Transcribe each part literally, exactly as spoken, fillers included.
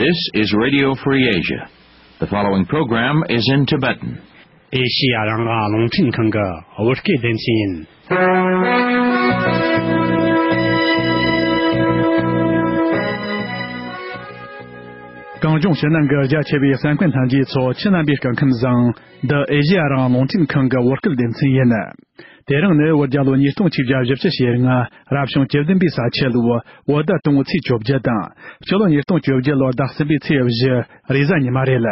This is Radio Free Asia. The following program is in Tibetan. ཨེ་ཤི་ཡ་རང་དབང་རླུང་འཕྲིན་ཁང་གི་བོད་སྐད་སྡེ་ཚན་ཡིན། གངས་ལྗོངས་ཕྱི་ནང་གི་རྒྱ་ཆེ་བའི་གསན་མཁན་ལྷན་རྒྱས་ཚོ་ཁྱེད་རྣམ་པའི་སྐུ་ཁམས་བཟང་། འདི་ཨེ་ཤི་ཡ་རང་དབང་རླུང་འཕྲིན་ཁང་གི་བོད་སྐད་སྡེ་ཚན་ཡིན། དེ་རིང་ནི་བོད་རྒྱལ་ལོ་ཉིས་སྟོང་ཆིག་བརྒྱ་བཞི་བཅུ་ཞེ་ལྔ། རབ་བྱུང་བཅུ་བདུན་པའི་ས་ཁྱི་ལོའི་བོད་ཟླ་དང་པོའི་ཚེས་བཅོ་བརྒྱད་དང་། སྤྱི་ལོ་ཉིས་སྟོང་བཅོ་བརྒྱད་ལོའི་ཟླ་གསུམ་པའི་ཚེས་བཞི། རེས་གཟའ་ཉི་མ་རེད།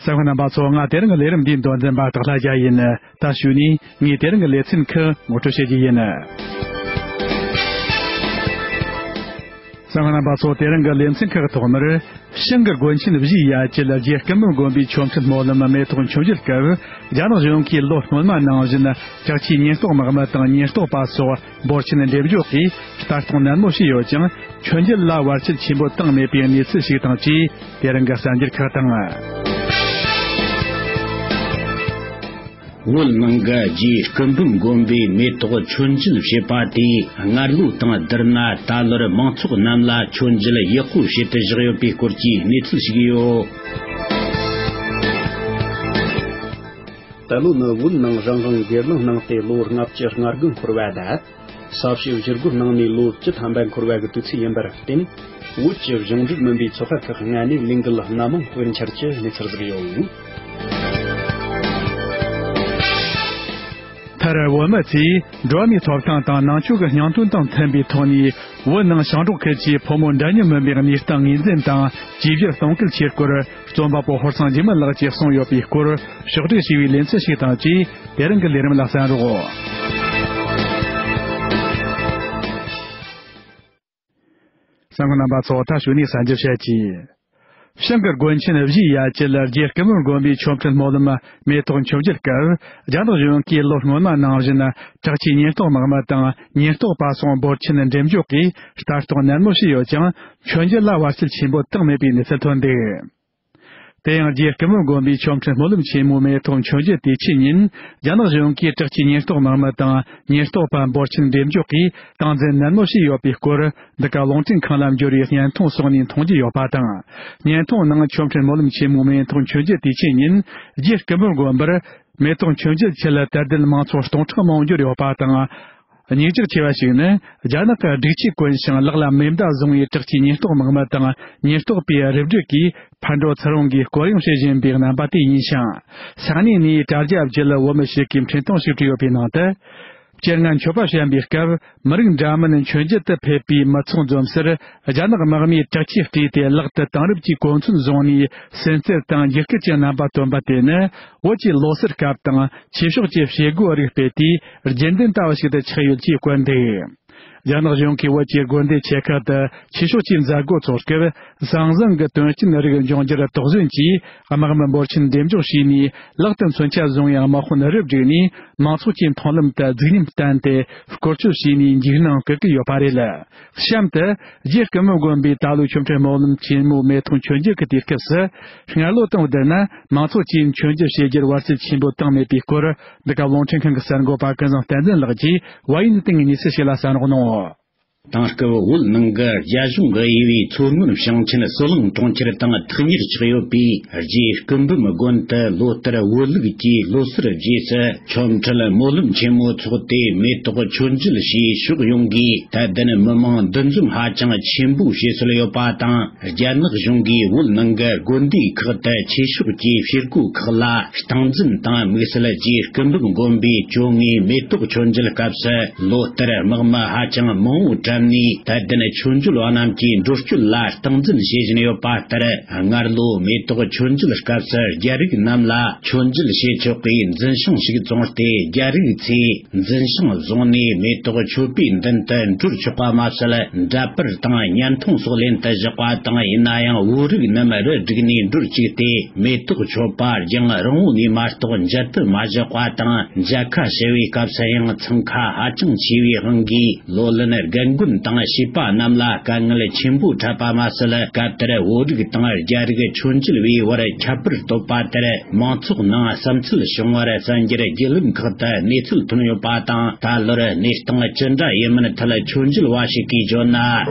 གསན་མཁན་རྣམ་པ་ཚོ། ང་དེ་རིང་གི་ལས་རིམ་འདིའི་མདོ་འཛིན་པ་སྟག་ལྷ་རྒྱལ་ཡིན། ད་གཞུག་ནས་ངས་དེ་རིང་གི་ལེ་ཚན་ཁག་ངོ་སྤྲོད་བྱེད་རྒྱུ་ཡིན། གསན་མཁན་རྣམ་པ་ཚོ། དེ་རིང་གི་ལེ་ཚན་ཁག་ཐོག་མར། ཞང་གི་དགོན་ཆེན་བཞིའི་ཡ་གྱལ་རྗེ་སྐུ་འབུམ་དགོན་པའི་ཆོ་འཕྲུལ་སྨོན་ལམ་མེ་ཏོག་མཆོད་མཇལ་སྐབས། རྒྱ་ནག་གཞུང་གིས་ལོ་སྔོན་མ་ནང་བཞིན་དྲག་ཆས་ཉེན་རྟོག་དམག་མི་དང་ཉེན་རྟོག་པ་སོགས་འབོར་ཆེན་འགྲེམས་འཇོག་གིས་ལྟ་སྟངས་ནན་མོ་བྱས་ཡོད་ཅིང་། མཆོད་མཇལ་ལ་བར་ཆད་ཆེན་པོ་བཏང་མེད་པའི་གནས་ཚུལ་ཞིག་དང་བཅས། དེ་རིང་གི་གསར་འགྱུར་ཁག་དང་། བོད་ནང་གི་རྗེ་སྐུ་འབུམ་དགོན་པའི་མེ་ཏོག་མཆོད་མཇལ་བྱེད་པ་དེས་སྔར་ལོ་དང་བསྡུར་ན་ད་ལོར་མང་ཚོགས་རྣམས་ལ་མཆོད་མཇལ་ཡག་པོ་བྱེད་དུ་བཞག་ཡོད་པའི་སྐོར་གྱི་གནས་ཚུལ་ཞིག་ཡོད། ད་ལོ་ནི་བོད་ནང་རང་དབང་སྒེར་ལངས་གནང་སྟེ་ལོ་ལྔ་བཅུ་ང་དགུ་འཁོར་བ་དང་། ས་བྱི་བཞི་སྒོར་གནང་ནས་ལོ་བཅུ་ཐམ་པ་འཁོར་བ་གི་དུས་ཚིགས་ཡིན་པར་བརྟེན། བོད་ཀྱི་གཞུང་འབྲེལ་མིན་པའི་ཚོགས་པ་ཁག་ལྔ་ནས་ལས་འགུལ་སྣ་མང་སྤེལ་འཆར་གྱི་གནས་ཚུལ་ཟིག་ཡོད། མཐར་བོད་མི་ཚོས་འགྲོ་བ་མིའི་ཐོབ་ཐང་དང་ནང་ཆོས་ཀྱི་སྙིང་དོན་དང་མཐུན་པའི་ཐོག་ནས། བོད་ནང་ཞིང་འབྲོག་ཁུལ་གྱི་ཕོ་མོ་འདྲ་མཉམ་མིན་པའི་གནས་སྟངས་ངོས་འཛིན་དང་བཅོས་བསྒྱུར་གཏོང་གལ་ཆེ་སྐོར། རྩོམ་པ་པོ་ཧོར་སང་འཇིགས་མེད་ལགས་ཀྱིས་གསུངས་ཡོད་པའི་སྐོར། ཕྱོགས་བསྒྲིགས་བྱས་པའི་ལེ་ཚན་ཞིག་དང་བཅས། དེ་རིང་གི་ལས་རིམ་ལ་གསན་རོགས། གསན་མཁན་རྣམ་པ་ཚོ། ད་གཞུག་ནས་གསར་འགྱུར་བཤད་ཀྱི། ཞང་གི་དགོན་ཆེན་བཞིའི་ཡ་གྱལ་རྗེ་སྐུ་འབུམ་དགོན་པའི་ཆོ་འཕྲུལ་སྨོན་ལམ་མེ་ཏོག་མཆོད་མཇལ་སྐབས། རྒྱ་ནག་གཞུང་གིས་ལོ་སྔོན་མ་ནང་བཞིན་དྲག་ཆས་ཉེན་རྟོག་དམག་མི་དང་ཉེན་རྟོག་པ་སོགས་འབོར་ཆེན་འགྲེམས་འཇོག་གིས་ལྟ་རྟོག་ནན་མོ་བྱས་ཡོད་ཅིང་། མཆོད་མཇལ་ལ་བར་ཆད་ཆེན་པོ་བཏང་མེད་པའི་གནས་ཚུལ་ཐོན་འདུག། དེ་ཡང་རྗེ་སྐུ་འབུམ་དགོན་པའི་ཆོ་འཕྲུལ་སྨོན་ལམ་ཆེན་མོའི་མེ་ཏོག་མཆོད་མཇལ་དུས་ཆེན་ཉིན། རྒྱ་ནག་གཞུང་གིས་དྲག་ཆས་ཉེན་རྟོག་དམག་མི་དང་ཉེན་རྟོག་པ་འབོར་ཆེན་འགྲེམས་འཇོག་གིས་སྟངས་འཛིན་ནན་མོ་བྱས་ཡོད་པའི་སྐོར། འདི་ག་རླུང་འཕྲིན་ཁང་ལ་འབྱོར་བའི་བརྙན་ཐུང་སོགས་ནས་མཐོང་རྒྱུ་ཡོད་པ་དང་། བརྙན་ཐུང་ནང་ཆོ་འཕྲུལ་སྨོན་ལམ་ཆེན་མོའི་མེ་ཏོག་མཆོད་མཇལ་དུས་ཆེན་ཉིན། རྗེ་སྐུ་འབུམ་དགོན་པར་མེ་ཏོག་མཆོད་མཇལ་ཆེད་དད་ལྡན་མང་ཚོགས་སྟོང་ཕྲག་མང་འབྱོར་ཡོད་པ་དང་། སྙིང་རྗེ་ཆེ་བ་ཞིག་ནི། རྒྱ་ནག་གི་སྒྲིག་ཆས་གོན་ཞིང་ལག་ལ་མེ་མདའ་བཟུང་བའི་དྲག་ཆས་ཉེན་རྟོག་དམག་མི་དང་ཉེན་རྟོག་པའི་རུ་སྒྲིག་གིས་ཕར་འགྲོ་ཚུར་འོང་གི་སྐོར་གཡེང་བྱེད་བཞིན་པའི་རྣམ་པ་དེ་ཡིན་ཞིང་། ས་གནས་ནས་དྲ་རྒྱ་བརྒྱུད་བོད་མི་ཞིག་གིས་འཕྲིན་ཐུང་ཞིག་བྲིས་ཡོད་པའི་ནང་དུ། སྤྱིར་ན་མཆོད་པ་བཤམས་པའི་སྐབས། མི་རིགས་འདྲ་མིན་མཆོད་མཇལ་དུ་ཕེབས་པའི་མི་ཚོགས་འཛོམས་སར། རྒྱ་ནག་དམག་མིས་དྲག་ཆས་སྤྲས་ཏེ་ལག་ཏུ་དེང་རབས་ཀྱི་གོ་མཚོན་བཟུང་ནས་སེམས་རྩལ་དང་འཇིགས་སྐུལ་གྱི་རྣམ་པ་སྟོན་པ་དེ་ནི། བོད་ཀྱི་ལོ་སར་སྐབས་དང་ཆོས་ཕྱོགས་ཀྱི་བྱེད་སྒོའི་རིགས་སྤེལ་དུས་རྒྱུན་ལྡན་ལྟ་བུ་ཞིག་ཏུ་ཆགས་ཡོད་ཅེས་བཀོད་འདུག། རྒྱ་ནག་གཞུང་གིས་བོད་ཀྱི་དགོན་སྡེ་ཆེ་ཁག་ཏུ་ཆོས་ཕྱོགས་ཀྱི་མཛད་སྒོ་འཚོགས་སྐབས། ཟང་ཟིང་གི་དོན་རྐྱེན་རིགས་འབྱུང་རྒྱུར་དོགས་ཟོན་གྱིས། དམག་མི་འབོར་ཆེན་འགྲེམས་འཇོག་བྱས་ནས། ལག་ཏུ་མཚོན་ཆ་བཟུང་ཡང་དམག་དཔོན་རུ་བསྒྲིགས་ནས། མང་ཚོགས་ཀྱི་མཐོང་ལམ་དུ་རྫིག་ཉམས་བསྟན་ཏེ། སྐོར་སྐྱོད་བྱས་ནས་འཇིགས་སྣང་སྐུལ་གྱི་ཡོད་པ་རེད། གཤམ་དུ། རྗེ་སྐུ་འབུམ་དགོན་པའི་ད་ལོའི་ཆོ་འཕྲུལ་སྨོན་ལམ་ཆེན་མོའི་མེ་ཏོག་མཆོད་མཇལ་གྱི་དུས་སྐབས་སུ། སྔར་ལོ་དང་བསྡུར་ན། མང་ཚོགས་ཀྱིས་མཆོད་མཇལ་བྱེད་རྒྱུར་བར་ཆད་ཆེན་པོ་བཏང་མེད་པའི་སྐོར། འདི་ག་རླུང་འཕྲིན་ཁང་གི་གསར་འགོད་པ་ཀུན་བཟང་བསྟན་འཛིན་ལགས་ཀྱིས་བལ་ཡུལ་ནས་བཏང་བའི་གནས་ཚུལ་ཞིག་ལ་གསན་རོགས་གནང་། དེང་སྐབས་བོད་ནང་གི་རྒྱ་གཞུང་གི་དབྱེ་བའི་མཚོ་སྔོན་ཞིང་ཆེན་ཟི་ལིང་གྲོང་ཁྱེར་དང་ཐག་ཉེར་ཆགས་ཡོད་པའི་རྗེ་སྐུ་འབུམ་དགོན་དུ་ལོ་ལྟར་བོད་ལུགས་ཀྱི་ལོ་སར་རྗེས་སུ་ཆོ་འཕྲུལ་སྨོན་ལམ་ཆེན་མོ་འཚོགས་ཏེ་མེ་ཏོག་མཆོད་མཇལ་ཞུས། ཕྱོགས་ཡོངས་ཀྱི་དད་ལྡན་མི་མང་འདུ་འཛོམས་ཧ་ཅང་ཆེན་པོ་བྱེད་སྲོལ་ཡོད་པ་དང་། རྒྱ་ནག་གཞུང་གིས་བོད་ནང་གི་དགོན་སྡེ་ཁག་ཏུ་ཆོས་ཕྱོགས་ཀྱི་བྱེད་སྒོ་ཁག་ལ་སྟངས་འཛིན་དང་དམིགས་བསལ་རྗེ་སྐུ་འབུམ་དགོན་པའི་བཅོ་ལྔའི་མེ་ཏོག་མཆོད་མཇལ་སྐབས་སུ། ལོ་ལྟར་དམག་མི་ཧ་ཅང་མང་བོ་བཀྲམ་ནས། དད་ལྡན་ཆོས་འབྱོར་བ་རྣམས་ཀྱི་འགྲོ་སྐྱོད་ལ་སྟངས་འཛིན་བྱེད་བཞིན་ཡོད་པ་ལྟར། སྔར་ལོ་མེ་ཏོག་མཆོད་མཇལ་སྐབས་སུ་རྒྱ་རིགས་རྣམས་ལ་མཆོད་མཇལ་བྱེད་ཆོག་པའི་འཛིན་བྱང་ཞིག་བཙོངས་ཏེ། རྒྱ་རིགས་ཚོས་འཛིན་བྱང་བཟུང་ནས་མེ་ཏོག་མཆོད་པའི་མདུན་དུ་འགྲོ་ཆོག་པ་མ་ཟད། འདྲ་པར་དང་བརྙན་ཐུང་སོགས་ལེན་དུ་བཞག་པ་དང་། ཡིན་ན་ཡང་བོད་རིགས་རྣམས་རུ་བསྒྲིགས་ནས་འགྲོ་བཅུག་སྟེ། མེ་ཏོག་མཆོད་པ་རྒྱང་རིང་བོ་ནས་མ་གཏོགས་མཇལ་དུ་མ་བཞག་པ་དང་། མཇལ་ཁ་ཞུ་བའི་སྐབས་སུ་ཡང་འཚང་ཁ་ཧ་ཅང་ཆེ་བའི་དབང་གིས། ལོ་ལོན་རྒན་རྒོན་ དང་བྱིས་པ་རྣམས་ལ་དཀའ་ངལ་ཆེན་པོ་འཕྲད་པ་མ་ཟད། སྐབས་དེར་བོད་རིགས་དང་རྒྱ་རིགས་མཆོད་མཇལ་བའི་བར་ཁྱད་པར་བཏོད་པ་དེར་མང་ཚོགས་ནང་བསམ་ཚུལ་བྱུང་བར་གསར་འགྱུར་བརྒྱུད་ལམ་ཁག་ཏུ་གནས་ཚུལ་ཐོན་ཡོད་པ་དང་། ད་ལོར་གནས་སྟངས་ཅི་འདྲ་ཡིན་མིན་ཐད་མཆོད་མཇལ་བ་ཞིག་གིས་བརྗོད་ན།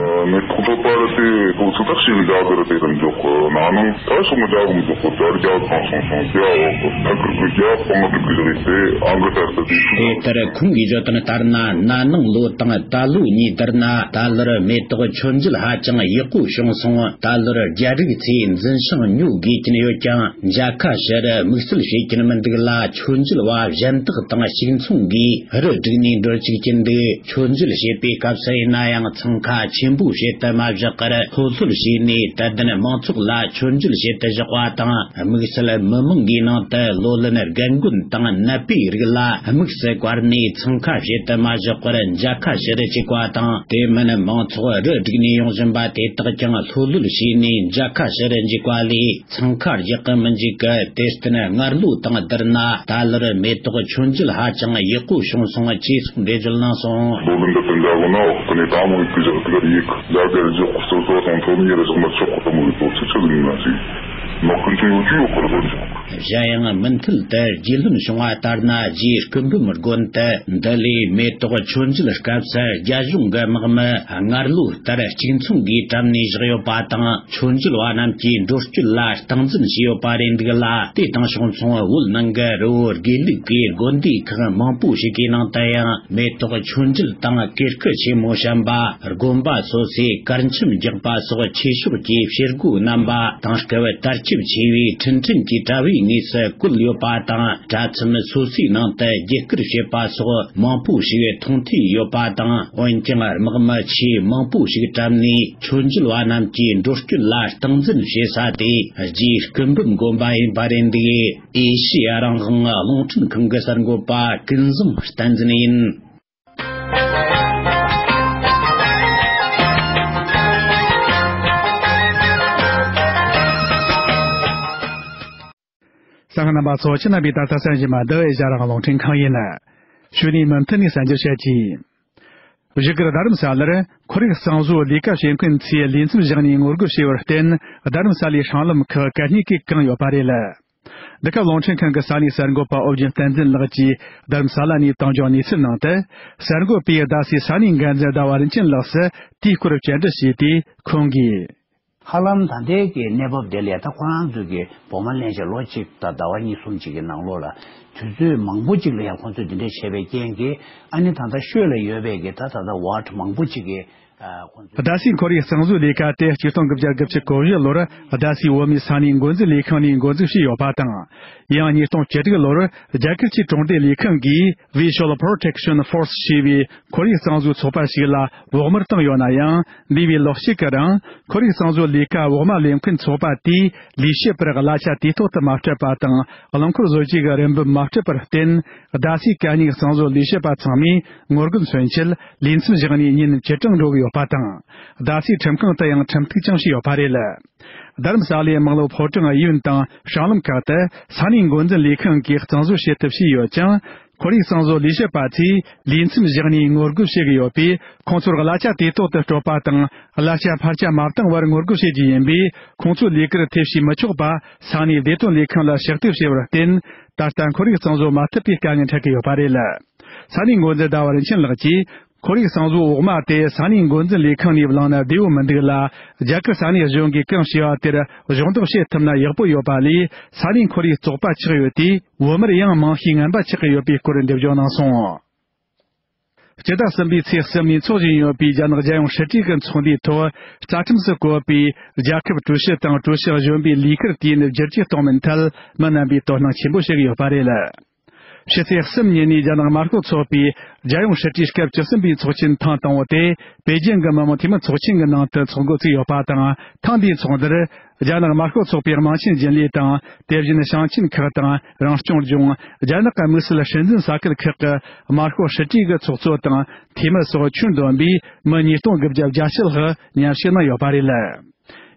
གནས་སྟངས་ཐོབ་པ་རེད་དེ། ཁོ་ཚོ་ཐག་ཞིག་རྒྱ་གར་དེ་རུ་འཇོག་གི། ན་ནིང་ད་སོང་རྒྱ་གུམ་འཇོག་གི། ད་རྒྱ་གང་སོང་སོང་རྒྱ་འོག་གི་ཐག་གི་རྒྱ་སྤང་གི་གི་རེད་དེ། ཨང་གི་ལྟར་དུ་དེ་ཤུགས། དེ་ལྟར་ཁོང་གིས་བརྗོད་དོན་ལྟར་ན། ན་ནིང་ལོ་དང་ད་ལོ་གཉིས་བསྡུར་ན། ད་ལོར་མེ་ཏོག་མཆོད་མཇལ་ཧ་ཅང་ཡག་པོ་བྱུང་སོང་། ད་ལོར་རྒྱ་རིགས་ཚོས་འཛིན་བྱང་ཉོ་དགོས་ཀྱིན་ཡོད་ཀྱང་། མཇལ་ཁ་ཞུ་རུ་དམིགས་བསལ་བྱེད་ཀྱིན་མི་འདུག་ལ། མཆོད་མཇལ་བ་གཞན་དག་དང་གཅིག་མཚུངས་སྒོས་རུ་བསྒྲིགས་ནས་འགྲོ་བཅུག་གིན་འདུག། མཆོད་མཇལ་བྱེད་པའི་སྐབས་སུ་ཡིན་ན་ཡང་འཚང་ཁ་ཆེན་པོ་བྱེད་དུ་མ་བཞག་པར། ལྷོད་ལྷོད་བྱས་ནས་དད་ལྡན་མང་ཚོགས་ལ་མཆོད་མཇལ་བྱེད་དུ་བཞག་པ་དང་། དམིགས་བསལ་མི་མང་གི་ནང་དུ་ལོ་ལོན་རྒན་རྒོན་དང་ནད་པའི་རིགས་ལ་དམིགས་སུ་བཀར་ནས་འཚང་ཁ་བྱེད་དུ་མ་བཞག་པར་མཇལ་ཁ་ཞུ་རུ་བཅུག་པ་དང་། དེ་མིན་མང་ཚོགས་རུ་བསྒྲིགས་ནས་ཡོང་བཞིན་པ་དེ་དག་ཀྱང་ལྷོད་ལྷོད་བྱས་ནས་མཇལ་ཁ་ཞུ་རུ་འཇུག་པ་ལས། འཚང་ཁ་རྒྱག་གི་མི་འཇུག་གི། དེར་བརྟེན་སྔར་ལོ་དང་བསྡུར་ན། ད་ལོར་མེ་ཏོག་མཆོད་མཇལ་ཧ་ཅང་ཡག་པོ་བྱུང་སོང་ཅེས་གསུངས་འགྲེལ་བརྗོད་གནང་སོང་། ལོ་ལོན་འདི་དང་འདྲ་བོ་ན་འོག་ཏུ་ནས་དང་མོ་ཡིག་གི་ཞག་ཏུ་ཡིག་ལ་རྒྱ་རྒྱུ་སོ་སོ་དང་ཐོན་ཉེ་རུ་ཞག་མ་ཆོག་གི་དང་མོ་ཡིག་ཏོ་ཚིག་ཆ་ལིན་ན་ཞིག་ནོ་ཀུན་ཚོ་ཡོད་ཀྱི་ཡོད་ཁར་ལོན་ཞིག། གཞན་ཡང་མུ་མཐུད་དུ་རྒྱུས་ལོན་བྱུང་བ་ལྟར་ན། རྗེ་སྐུ་འབུམ་དགོན་དུ་འདི་ལོའི་མེ་ཏོག་མཆོད་མཇལ་སྐབས་སུ་རྒྱ་གཞུང་གི་དམག་མི་སྔར་ལོ་ལྟར་གཅིག་མཚུངས་སྒོས་བཀྲམ་ནས་བཞག་ཡོད་པ་དང་། མཆོད་མཇལ་བ་རྣམས་ཀྱི་འགྲོ་སྐྱོད་ལ་སྟངས་འཛིན་བྱས་ཡོད་པ་རེད་འདུག་ལ། དེ་དང་ཕྱོགས་མཚུངས་བོད་ནང་གི་རི་བོ་དགེ་ལུགས་ཀྱི་དགོན་སྡེ་ཁག་མང་པོ་ཞིག་གི་ནང་དུ་ཡང་མེ་ཏོག་མཆོད་མཇལ་དང་གོས་སྐུ་ཆེན་མོ་བཤམས་པ། དགོན་པ་སོ་སོས་གར་འཆམ་རྒྱག་པ་སོགས་ཆོས་ཕྱོགས་ཀྱི་བྱེད་སྒོ་རྣམ་པ་དེང་སྐབས་དར་ཁྱབ་ཆེ་བའི་འཕྲིན་ཕྲན་གྱི་དྲ་བའི་ངོས་སུ་བཀོད་ཡོད་པ་དང་། དྲ་ཚོམས་སོ་སོའི་ནང་དུ་བརྒྱུད་བསྐུར་བྱེད་པ་སོགས་མང་པོ་ཞིག་མཐོང་ཐོས་ཡོད་པ་དང་། འོན་ཀྱང་དམག་མི་ཆེས་མང་པོ་ཞིག་བཀྲམ་ནས་མཆོད་མཇལ་བ་རྣམས་ཀྱི་འགྲོ་སྐྱོད་ལ་སྟངས་འཛིན་བྱེད་ས་དེ་རྗེ་སྐུ་འབུམ་དགོན་པ་ཡིན་པ་རེད་འདུག། ཨེ་ཤེ་ཡ་རང་དབང་རླུང་འཕྲིན་ཁང་གི་གསར་འགོད་པ་ཀུན་བཟང་བསྟན་འཛིན་ཡིན། གསན་མཁན་རྣམ་པ་ཚོ། ཁྱེད་རྣམ་པས་ད་ལྟ་གསན་བཞིན་པ་འདི་ཨེ་ཤ་ཡ་རང་དབང་རླུང་འཕྲིན་ཁང་ཡིན། གཞུག་ནས་མུ་མཐུད་ནས་གསར་འགྱུར་བཤད་ཀྱིས། བཞུགས་སྒར་རྡ་རམ་ས་ལར་ཁོར་ཡུག་གཙང་བཟོའི་ལས་ཀ་བྱེད་མཁན་ཚོས་ལས་མཚམས་བཞག་ནས་ངོ་རྒོལ་བྱས་པར་བརྟེན། རྡ་རམ་ས་ལའི་སྲང་ལམ་ཁག་གད་སྙིགས་ཀྱིས་གང་ཡོད་པ་རེད། འདི་ག་རླུང་འཕྲིན་ཁང་གི་ས་གནས་གསར་འགོད་པ་ཨོ་རྒྱན་བསྟན་འཛིན་ལགས་ཀྱིས་རྡ་རམ་ས་ལ་ནས་བཏང་འབྱོར་གནས་ཚུལ་ནང་དུ། གསར་འགོད་པས་རྡ་སའི་ས་གནས་འགན་འཛིན་ཟླ་བ་རིན་ཆེན་ལགས་སུ་དེའི་སྐོར་བཅར་འདྲི་བྱས་ཏེ། ཁོང་གིས། ཧ་ལམ་ད་ལྟའི་གི་གནས་བབ་དེ་ལས་ད་ཁོ་རང་ཚོས་གི་འོ་མ་ལེན་བྱས་ལོ་གཅིག་དང་ཟླ་བ་གཉིས་གསུམ་ཅིག་གི་ནང་ལོགས་ལ་དུས་ཚོད་མང་པོ་ཅིག་ལ་ཡང་ཁོང་ཚོས་འདི་འདྲས་བྱས་པའི་རྐྱེན་གྱིས། ཨ་ནི་ད་ལྟ་ཤོད་ལ་ཡོད་པའི་གི་ད་ད་ལྟ་ཝར་མང་པོ་ཅིག་གི་ཨ་ཁོང་ཚོས། རྡ་སའི་ཁོར་ཡུག་གཙང་བཟོའི་ལས་ཀ་དེ་ཆིག་སྟོང་དགུ་བརྒྱ་དགུ་བཅུ་གོ་བཞི་ལོར་རྡ་སའི་བོད་མིའི་ས་གནས་འགོ་འཛིན་ལས་ཁང་ནས་འགོ་འཛུགས་བྱས་ཡོད་པ་དང་། ཡང་ཉིས་སྟོང་བཅུ་དྲུག་ལོར་རྒྱ་གར་གྱི་གྲོང་སྡེ་ལས་ཁང་གིས་Visual Protection Force ཞེས་པའི་ཁོར་ཡུག་གཙང་བཟོའི་ཚོགས་པ་ཞིག་ལ་བོགས་མར་བཏང་ཡོད་ན་ཡང་། འདས་པའི་ལོ་གཅིག་གི་རིང་ཁོར་ཡུག་གཙང་བཟོའི་ལས་ཀ་བོགས་མ་ལེན་མཁན་ཚོགས་པ་དེས་ལས་བྱེད་པར་གླ་ཆ་དུས་ཐོག་ཏུ་མ་སྤྲད་པ་དང་། རླངས་འཁོར་བཟོ་རྒྱུ་གི་རིན་འབུམ་མ་སྤྲད་པར་བརྟེན། རྡ་སའི་གད་སྙིགས་གཙང་བཟོའི་ལས་བྱེད་པ་ཚང་མས་ངོ་རྒོལ་མཚོན་ཆེད་ལས་མཚམས་བཞག་ནས་ཉིན་བཅུ་གྲངས་འགྲོ་གི་ཡོད་པ་དང་། རྡ་སའི་ཁྲིམས་ཁང་དུ་ཡང་ཁྲིམས་གཏུག་ཀྱང་བྱས་ཡོད་པ་རེད། རྡ་རམ་ས་ལའི་དམག་ལོག་ཕོ་བྲང་གཡས་གཡོན་དང་སྲང་ལམ་ཁག་ཏུ་ས་གནས་འགོ་འཛིན་ལས་ཁང་གིས་གཙང་བཟོ་བྱེད་ཐབས་བྱས་ཡོད་ཀྱང་། ཁོར་ཡུག་གཙང་བཟོ་ལས་བྱེད་པ་ཚོས་ལས་མཚམས་བཞག་ནས་ངོ་རྒོལ་བྱེད་ཀྱི་ཡོད་པས། ཁོང་ཚོར་གླ་ཆ་དུས་ཐོག་ཏུ་སྤྲོད་པ་དང་། གླ་ཆ་འཕར་ཆ་མ་བཏང་བར་ངོ་རྒོལ་བྱེད་རྒྱུ་ཡིན་པས། ཁོང་ཚོའི་ལས་ཀར་ཐེ་བྱུས་མི་ཆོག་པ་ས་གནས་བདེ་དོན་ལས་ཁང་ལ་ཕྱག་བསྟོད་བྱས་པར་བརྟེན། ད་ལྟ་ཁོར་ཡུག་གཙང་བཟོ་མ་ཐུབ་པའི་དཀའ་ངལ་འཕྲད་ཀྱི་ཡོད་པ་རེད། ས་གནས་འགོ་འཛིན་ཟླ་བ་རིན་ཆེན་ལགས་ཀྱིས། ཁོར་ཡུག་གཙང་བཟོའི་འོག་མ་དེ་ས་གནས་འགོ་འཛིན་ལས་ཁང་ནས་བླངས་ན་བདེ་བོ་མི་འདུག་ལ། རྒྱ་གར་ས་གནས་གཞུང་གིས་གང་བྱས་པ་དེར་གཞོགས་འདེགས་བྱེད་ཐུབ་ན་ཡག་པོ་ཡོད་པ་ལས། ས་གནས་ཁོར་ཡུག་བཙོག་པ་ཆགས་ཡོད་དུས། བོད་མིར་ཡང་རྨང་གཞི་ངན་པ་ཆགས་ཀྱི་ཡོད་པའི་སྐོར་འགྲེལ་བརྗོད་གནང་སོང་། སྤྱི་ཟླ་གསུམ་པའི་ཚེས་གསུམ་ནས་འཚོགས་བཞིན་ཡོད་པའི་རྒྱ་ནག་རྒྱལ་ཡོངས་སྲིད་གྲོས་ཀྱི་ཚོགས་འདུའི་ཐོག། རྩ་ཁྲིམས་སུ་བཀོད་པའི་རྒྱལ་ཁབ་ཀྲུའུ་ཞི་དང་ཀྲུའུ་ཞི་གཞོན་པའི་ལས་ཀར་དུས་ཡུན་བསྒྱུར་བཅོས་གཏོང་མིན་ཐད་མི་རྣམ་པས་དོ་སྣང་ཆེན་པོ་བྱེད་ཀྱི་ཡོད་པ་རེད། ཕྱི་ཚེས་གསུམ་ཉིན་ནས་རྒྱ་ནག་དམར་ཤོག་ཚོགས་པའི་རྒྱལ་ཡོངས་སྲིད་གྲོས་སྐབས་བཅུ་གསུམ་པའི་ཚོགས་ཆེན་ཐེངས་དང་པོ་དེ་པེ་ཅིང་གི་མི་དམངས་འཐུས་མི་ཚོགས་ཆེན་གྱི་ནང་དུ་འཚོགས་འགོ་བཙུགས་ཡོད་པ་དང་། ཐེངས་འདིའི་ཚོགས་འདུར་རྒྱ་ནག་དམར་ཤོག་ཚོགས་པའི་དམངས་ཆེན་རྒྱུན་ལས་དང་། དེ་བཞིན་ཞིང་ཆེན་ཁག་དང་རང་སྐྱོང་ལྗོངས། རྒྱ་ནག་གི་དམིགས་བསལ་སྲིད་འཛིན་ས་ཁུལ་ཁག་གི་དམར་ཤོག་སྲིད་གྲོས་ཀྱི་ཚོགས་གཙོ་དང་། འཐུས་མི་སོགས་ཁྱོན་བསྡོམས་པས་མི་ཉིས་སྟོང་དགུ་བརྒྱ་བརྒྱད་ཅུ་ལྷག་མཉམ་ཞུགས་གནང་ཡོད་པ་རེད།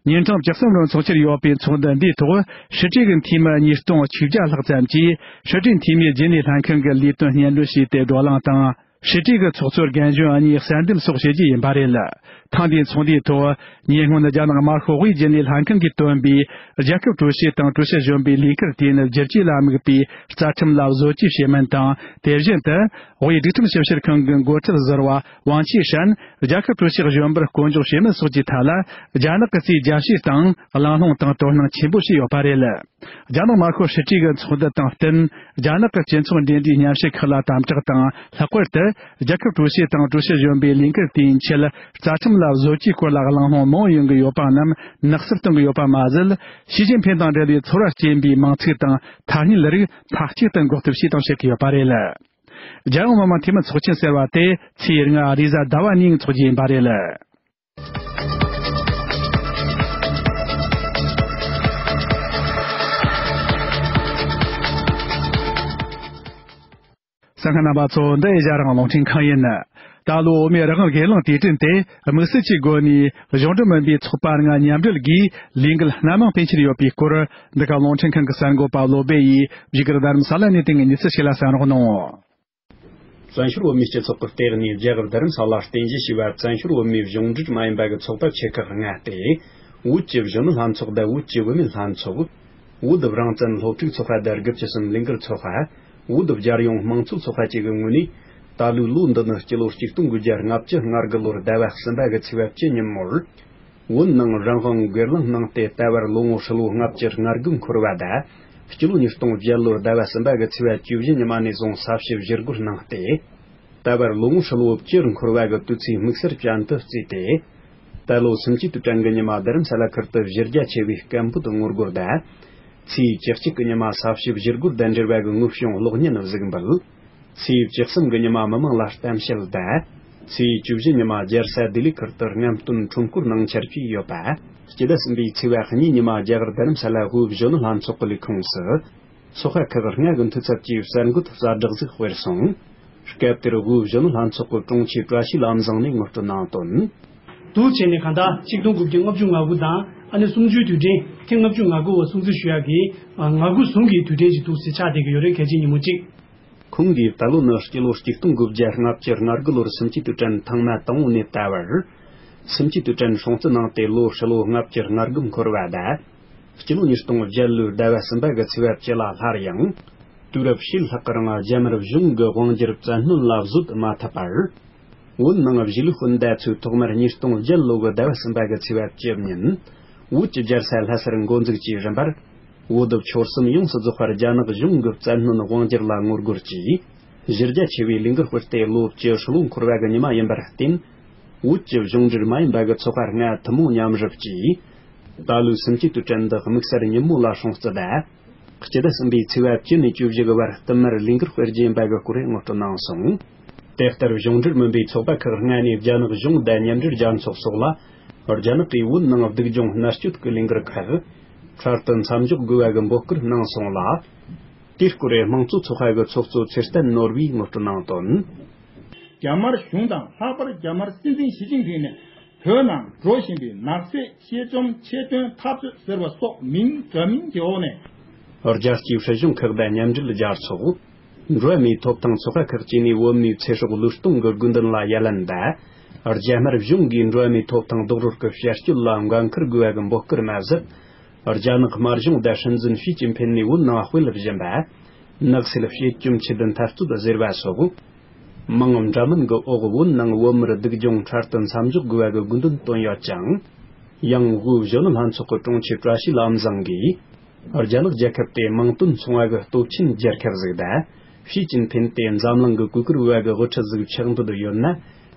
ཉིན་གྲངས་བཅུ་གསུམ་རིང་འཚོགས་ཁྱེར་ཡོད་པའི་ཚོགས་འདུ་འདིའི་ཐོག་སྲིད་གྲོས་ཀྱི་འཐུས་མི་ཉིས་སྟོང་ཆིག་བརྒྱ་ལྷག་ཙམ་གྱིས་སྲིད་གྲོས་འཐུས་མིའི་རྒྱུན་ལས་ལྷན་ཁང་གི་ལས་དོན་སྙན་སྒྲོན་ཞུས་ཏེ་བགྲོ་གླེང་དང་ ཧྲི་ཀྲི་གི་ཚོགས་གཙོར་རྒན་གཞོན་གཉིས་གསལ་འདེམས་སོགས་བྱེད་རྒྱུ་ཡིན་པ་རེད། ཐེངས་འདིའི་ཚོགས་འདུའི་ཐོག་ཉེ་སྔོན་རྒྱ་ནག་དམར་ཤོག་དབུས་རྒྱུན་ལས་ལྷན་ཁང་གིས་བཏོན་པའི་རྒྱལ་ཁབ་ཀྲུའུ་ཞི་དང་ཀྲུའུ་ཞི་གཞོན་པའི་ལས་འཁུར་དེ་ནི་བསྒྱུར་བཅོས་ལ་དམིགས་པའི་རྩ་ཁྲིམས་ལ་བཟོ་བཅོས་བྱེད་མིན་དང་། དེ་བཞིན་དུ། དབུས་སྒྲིག་ཁྲིམས་ཞིབ་བཤེར་ཁང་གི་འགོ་ཁྲིད་ཟུར་པ་ཝང་ཆི་ཧྲན་རྒྱལ་ཁབ་ཀྲུའུ་ཞི་གཞོན་པར་བསྐོ་འཇོག་བྱེད་མིན་སོགས་ཀྱི་ཐད་ལ། རྒྱ་ནག་གི་རྩིས་རྒྱ་བཤད་དང་། གླེང་སློང་དང་དོ་སྣང་ཆེན་པོ་བྱས་ཡོད་པ་རེད། རྒྱ་ནག་དམར་ཤོག་ཧྲི་ཀྲི་གི་ཚོགས་འདུ་དང་བསྟུན། རྒྱ་ནག་གི་སྤྱི་ཚོགས་འབྲེལ་འདྲིས་མཉམ་ཞུགས་ཁག་ལ་དམ་དྲག་དང་། ལྷག་པར་དུ། རྒྱལ་ཁབ་ཀྲུའུ་ཞི་དང་ཀྲུའུ་ཞི་གཞོན་པའི་ལས་འཁུར་དེའི་ཆེད། རྩ་ཁྲིམས་ལ་བཟོ་བཅོས་སྐོར་ལ་གླེང་སློང་མང་ཡོང་གི་ཡོད་པ་རྣམས་ནག་སུབ་གཏོང་གི་ཡོད་པ་མ་ཟད། ཞི་ཅིན་ཕིན་དང་འབྲེལ་བའི་ཚོར་བ་སྐྱེན་པའི་མིང་ཚིག་དང་ཐ་སྙད་རིགས་མཐའ་གཅིག་ཏུ་འགོག་ཐབས་བྱས་དང་བྱེད་ཀྱི་ཡོད་པ་རེད། རྒྱལ་ཡོངས་མི་དམངས་འཐུས་མི་ཚོགས་ཆེན་ཟེར་བ་དེ་ཚེས་ལྔ་རེས་གཟའ་ཟླ་བ་ཉིན་འཚོགས་རྒྱུ་ཡིན་པ་རེད། གསན་མཁན་རྣམ་པ་ཚོ། འདི་ཨེ་ཤ་རང་དབང་རླུང་འཕྲིན་ཁང་ཡིན། ད་ལོ་བོད་མིའི་རང་དབང་སྒེར་ལངས་དུས་དྲན་དེ་དམིགས་བསལ་གྱི་སྒོ་ནས་གཞུང་འབྲེལ་མིན་པའི་ཚོགས་པ་ལྔ་མཉམ་འབྲེལ་སྒོས་ལས་འགུལ་སྣ་མང་སྤེལ་འཆར་ཡོད་པའི་སྐོར། འདི་ག་རླུང་འཕྲིན་ཁང་གི་གསར་འགོད་པ་བློ་སྦེ་ཡིས་བཞུགས་སྒར་རྡ་རམ་ས་ལ་ནས་དེ་སྔའི་གནས་ཚུལ་ཞིག་ལ་གསན་རོགས་གནང་། བཙན་བྱོལ་བོད་མིའི་སྤྱི་ཚོགས་ཀྱི་སྟེང་ནས་རྒྱ་གར་རྡ་རམ་ས་ལ་རྟེན་གཞི་བྱས་པ་བཙན་བྱོལ་བོད་མིའི་གཞུང་འབྲེལ་མ་ཡིན་པ་གི་ཚོགས་པ་ཆེ་ཁག་ལྔ་སྟེ། བོད་ཀྱི་གཞོན་ནུ་ལྷན་ཚོགས་དང་བོད་ཀྱི་བུད་མེད་ལྷན་ཚོགས། བོད་རང་བཙན་སློབ་ཕྲུག་ཚོགས་པ་དང་དགུ་བཅུ་གསུམ་ལས་འགུལ་ཚོགས་པ། བོད་རྒྱལ་ཡོངས་དམངས་གཙོ་ཚོགས་པ་བཅས་ཀྱི་ངོས་ནས། ད་ལོའི་ལོ་འདི་ནི་སྤྱི་ལོ་གཅིག་སྟོང་དགུ་བརྒྱ་ལྔ་བཅུ་ང་དགུ་ལོར་ཟླ་བ་གསུམ་པ་གི་ཚེས་པ་བཅུ་ཉིན་མོར། བོད་ནང་རང་དབང་སྒེར་ལངས་གནང་སྟེ་ད་བར་ལོ་ངོ་ཧྲིལ་བོ་ལྔ་བཅུ་ང་དགུ་འཁོར་བ་དང་། སྤྱི་ལོ་ཉིས་སྟོང་བརྒྱད་ལོར་ཟླ་བ་གསུམ་པ་གི་ཚེས་པ་བཅུ་བཞི་ཉི་མ་ནས་བཟུང་ས་བྱི་བཞུར་རྒོལ་གནང་སྟེ། ད་བར་ལོ་ངོ་ཧྲིལ་བོ་བཅུར་འཁོར་བ་གི་དུས་ཚོད་དམིགས་བསལ་ཅན་དུ་བརྩིས་ཏེ། ད་ལོ་སུམ་ཅུ་དུས་དྲན་གྱི་ཉི་མ་རྡ་རམ་ས་ལ་ཁུལ་དུ་གཞི་རྒྱ་ཆེ་བའི་སྐད་འབོད་ངོ་རྒོལ་དང་། ཚེས་བཅུ་གཅིག་གི་ཉི་མ་ས་བྱི་བཞུར་རྒོལ་དང་འབྲེལ་བ་གི་དངོས་བྱུང་གློག་བརྙན་གཟིགས་འབུལ། ཚེས་བཅུ་གསུམ་གྱི་ཉི་མ་མི་མང་ལ་གཏམ་བཤད་དང་། ཚེས་བཅུ་བཞི་ཉི་མ་རྒྱལ་ས་ལྡི་ལི་ཁུལ་དུ་རྔམ་སྟོན་ཁྲོམ་སྐོར་གནང་འཆར་གྱི་ཡོད་པ། སྤྱི་ཟླ་གསུམ་པའི་ཚེས་པ་གཉིས་ཉི་མ་རྒྱ་གར་རྡ་རམ་ས་ལ་བོད་གཞོན་ནུ་ལྷན་ཚོགས་ཀྱི་ལས་ཁུངས་སུ། ཚོགས་པ་ཁག་ལྔ་གི་འཐུས་ཚབ་ཀྱིས་གསར་འགོད་གསལ་བསྒྲགས་ཤིག་སྤེལ་སོང་། སྐབས་དེར་བོད་གཞོན་ནུ་ལྷན་ཚོགས་ཀྱི་དྲུང་ཆེ་བཀྲ་ཤིས་ལམ་བཟང་ནས་ངོ་སྤྲོད་གནང་དོན། དུས་ཆེན་ནི་གང་ལྟར་ཆིག་སྟོང་དགུ་བརྒྱ་ལྔ་བཅུ་ང་དགུ་དང་ཨ་ནི་གསུམ་བཅུའི་དུས་དྲན་ཐེངས་ལྔ་བཅུ་ང་དགུ་བ་སྲུང་བརྩི་ཞུ་ཡག་གི་ང་དགུ་ཟུང་གི་དུས་དྲན་ཞིག་འདུག་སེ་ཆགས་བསྡད་ཀྱི་ཡོད་རེད། གལ་ཆེའི་ཉིན་མོ་གཅིག་ཁོང་གིས་ད་ལོ་ནི་སྤྱི་ལོ་གཅིག་སྟོང་དགུ་བརྒྱ་ལྔ་བཅུ་ང་དགུ་ལོར་སུམ་ཅུའི་དུས་དྲན་ཐེངས་མ་དང་པོ་ནས་ད་བར། སུམ་ཅུའི་དུས་དྲན་སྲུང་བརྩི་གནང་སྟེ་ལོ་ཧྲིལ་བོ་ལྔ་བཅུ་ང་དགུ་འཁོར་བ་དང་། སྤྱི་ལོ་ཉིས་སྟོང་བརྒྱད་ལོའི་ཟླ་བ་གསུམ་པ་གི་ཚེས་པ་བཅུ་ལ་སླར་ཡང་། དུས་རབས་ཕྱེད་ལྷག་གི་རིང་རྒྱ་དམར་གཞུང་གི་དབང་སྒྱུར་བཙན་གནོན་ལ་བཟོད་མ་ཐུབ་པར། བོད་ནང་གཞིས་ལུས་སྤུན་ཟླ་ཚོས་ཐོག་མར་ཉིས་སྟོང་བརྒྱད་ལོ་གི་ཟླ་བ་གསུམ་པ་གི་ཚེས་པ་བཅུ་ཉིན། བོད་ཀྱི་རྒྱལ་ས་ལྷ་སར་འགོ་འཛུགས་ཀྱིས་རིམ་པར། བོད་ཆོལ་གསུམ་ཡོངས་སུ་རྫོགས་པར་རྒྱ་ནག་གཞུང་གི་བཙན་གནོན་དབང་སྒྱུར་ལ་ངོ་རྒོལ་གྱིས། གཞི་རྒྱ་ཆེ་བའི་ལས་འགུལ་སྤེལ་ཏེ་ལོ་བཅུ་ཧྲིལ་བོ་འཁོར་བ་གི་ཉི་མ་ཡིན་པར་བརྟེན། བོད་ཀྱི་གཞུང་འབྲེལ་མ་ཡིན་པ་གི་ཚོགས་པ་ལྔ་ཐུན་མོང་མཉམ་རུབ་ཀྱིས། ད་ལོའི་སུམ་ཅུའི་དུས་དྲན་འདི་དམིགས་བསལ་ཉིན་མོ་ལ་སྲུང་བརྩི་དང་། སྤྱི་ཟླ་གསུམ་པའི་ཚེས་པ་བཅུ་ནས་བཅུ་བཞི་གི་བར་བསྟུད་མར་ལས་འགུལ་སྤེལ་རྒྱུ་ཡིན་པ་གི་སྐོར་ངོ་སྤྲོད་གནང་སོང་། དེ་ལྟར་གཞུང་འབྲེལ་མིན་པའི་ཚོགས་པ་ཁག་ལྔ་ནས་རྒྱ་ནག་གཞུང་དང་མཉམ་འབྲེལ་རྒྱལ་ཚོགས་སོགས་ལ། རྒྱ་ནག་གིས་བོད་ནང་སྡུག་སྦྱོང་མནར་གཅོད་ཀྱི་ལས་འགུལ་ཁག་འཕྲལ་དུ་མཚམས་འཇོག་དགོས་པ་གི་འབོད་སྐུལ་གནང་སོང་ལ། དེའི་སྐོར་དམངས་གཙོ་ཚོགས་པ་གི་ཚོགས་གཙོ་ཚེ་བརྟན་ནོར་བུས་ངོ་སྤྲོད་གནང་དོན། རྒྱ་དམར་གཞུང་དང་ལྷག་པར་རྒྱ་དམར་སྲིད་འཛིན་ཞི་ཅིན་ཕིང་ནས་བོད་ནང་འགྲོ་བཞིན་པའི་ནག་བསད་ཆེད་རྩོམ་ཆེད་དོན་འཐབ་རྩོད་ཟེར་བ་སོགས་མིང་འདྲ་མིན་གྱི་འོག་ནས། རྒྱལ་སྤྱིའི་སྲིད་གཞུང་ཁག་དང་མཉམ་འབྲེལ་རྒྱལ་ཚོགས། འགྲོ་བ་མིའི་ཐོབ་ཐང་ཚོགས་པ་ཁག་བཅས་ནས་བོད་མིའི་ཚེ་སྲོག་བློས་གཏོང་གི་དགོས་འདུན་ལ་ཡ་ལན་དང་། རྒྱ་དམར་གཞུང་གིས་འགྲོ་བ་མིའི་ཐོབ་ཐང་རྡོག་རོལ་གྱི་བྱ་སྤྱོད་ལ་འགན་འཁུར་དགོས་པ་གི་འབོད་སྐུལ་མ་ཟད། རྒྱ་ནག་དམར་གཞུང་དང་སྲིད་འཛིན་ཞི་ཅིན་ཕིན་ནས་བོད་ནང་སྤེལ་བཞིན་པ། ནག་སེལ་བྱེད་ཀྱོམ་ཆེད་དུ་འཐབ་རྩོད་ཟེར་བ་སོགས། མིང་འདྲ་མིན་གྱི་འོག་བོད་ནང་བོད་མིར་སྡུག་སྦྱོང་འཕྲལ་དུ་མཚམས་འཇོག་དགོས་པ་གི་དགོས་འདུན་བཏོན་ཡོད་ཅིང་། ཡང་བོད་གཞོན་ནུ་ལྷན་ཚོགས་ཀྱི་དྲུང་ཆེ་བཀྲ་ཤིས་ལམ་བཟང་གིས། རྒྱ་ནག་རྒྱལ་ཁབ་དེ་དམངས་དོན་ཚོང་བ་གི་སྟོབས་ཆེན་རྒྱལ་ཁབ་ཟིག་དང་། ཞི་ཅིན་ཕིན་དེ་འཛམ་གླིང་གི་གོས་དཀར་བོ་གི་དབུ་ཁྲིད་ཟིག་ཆགས་འདོད་ཡོད་ན།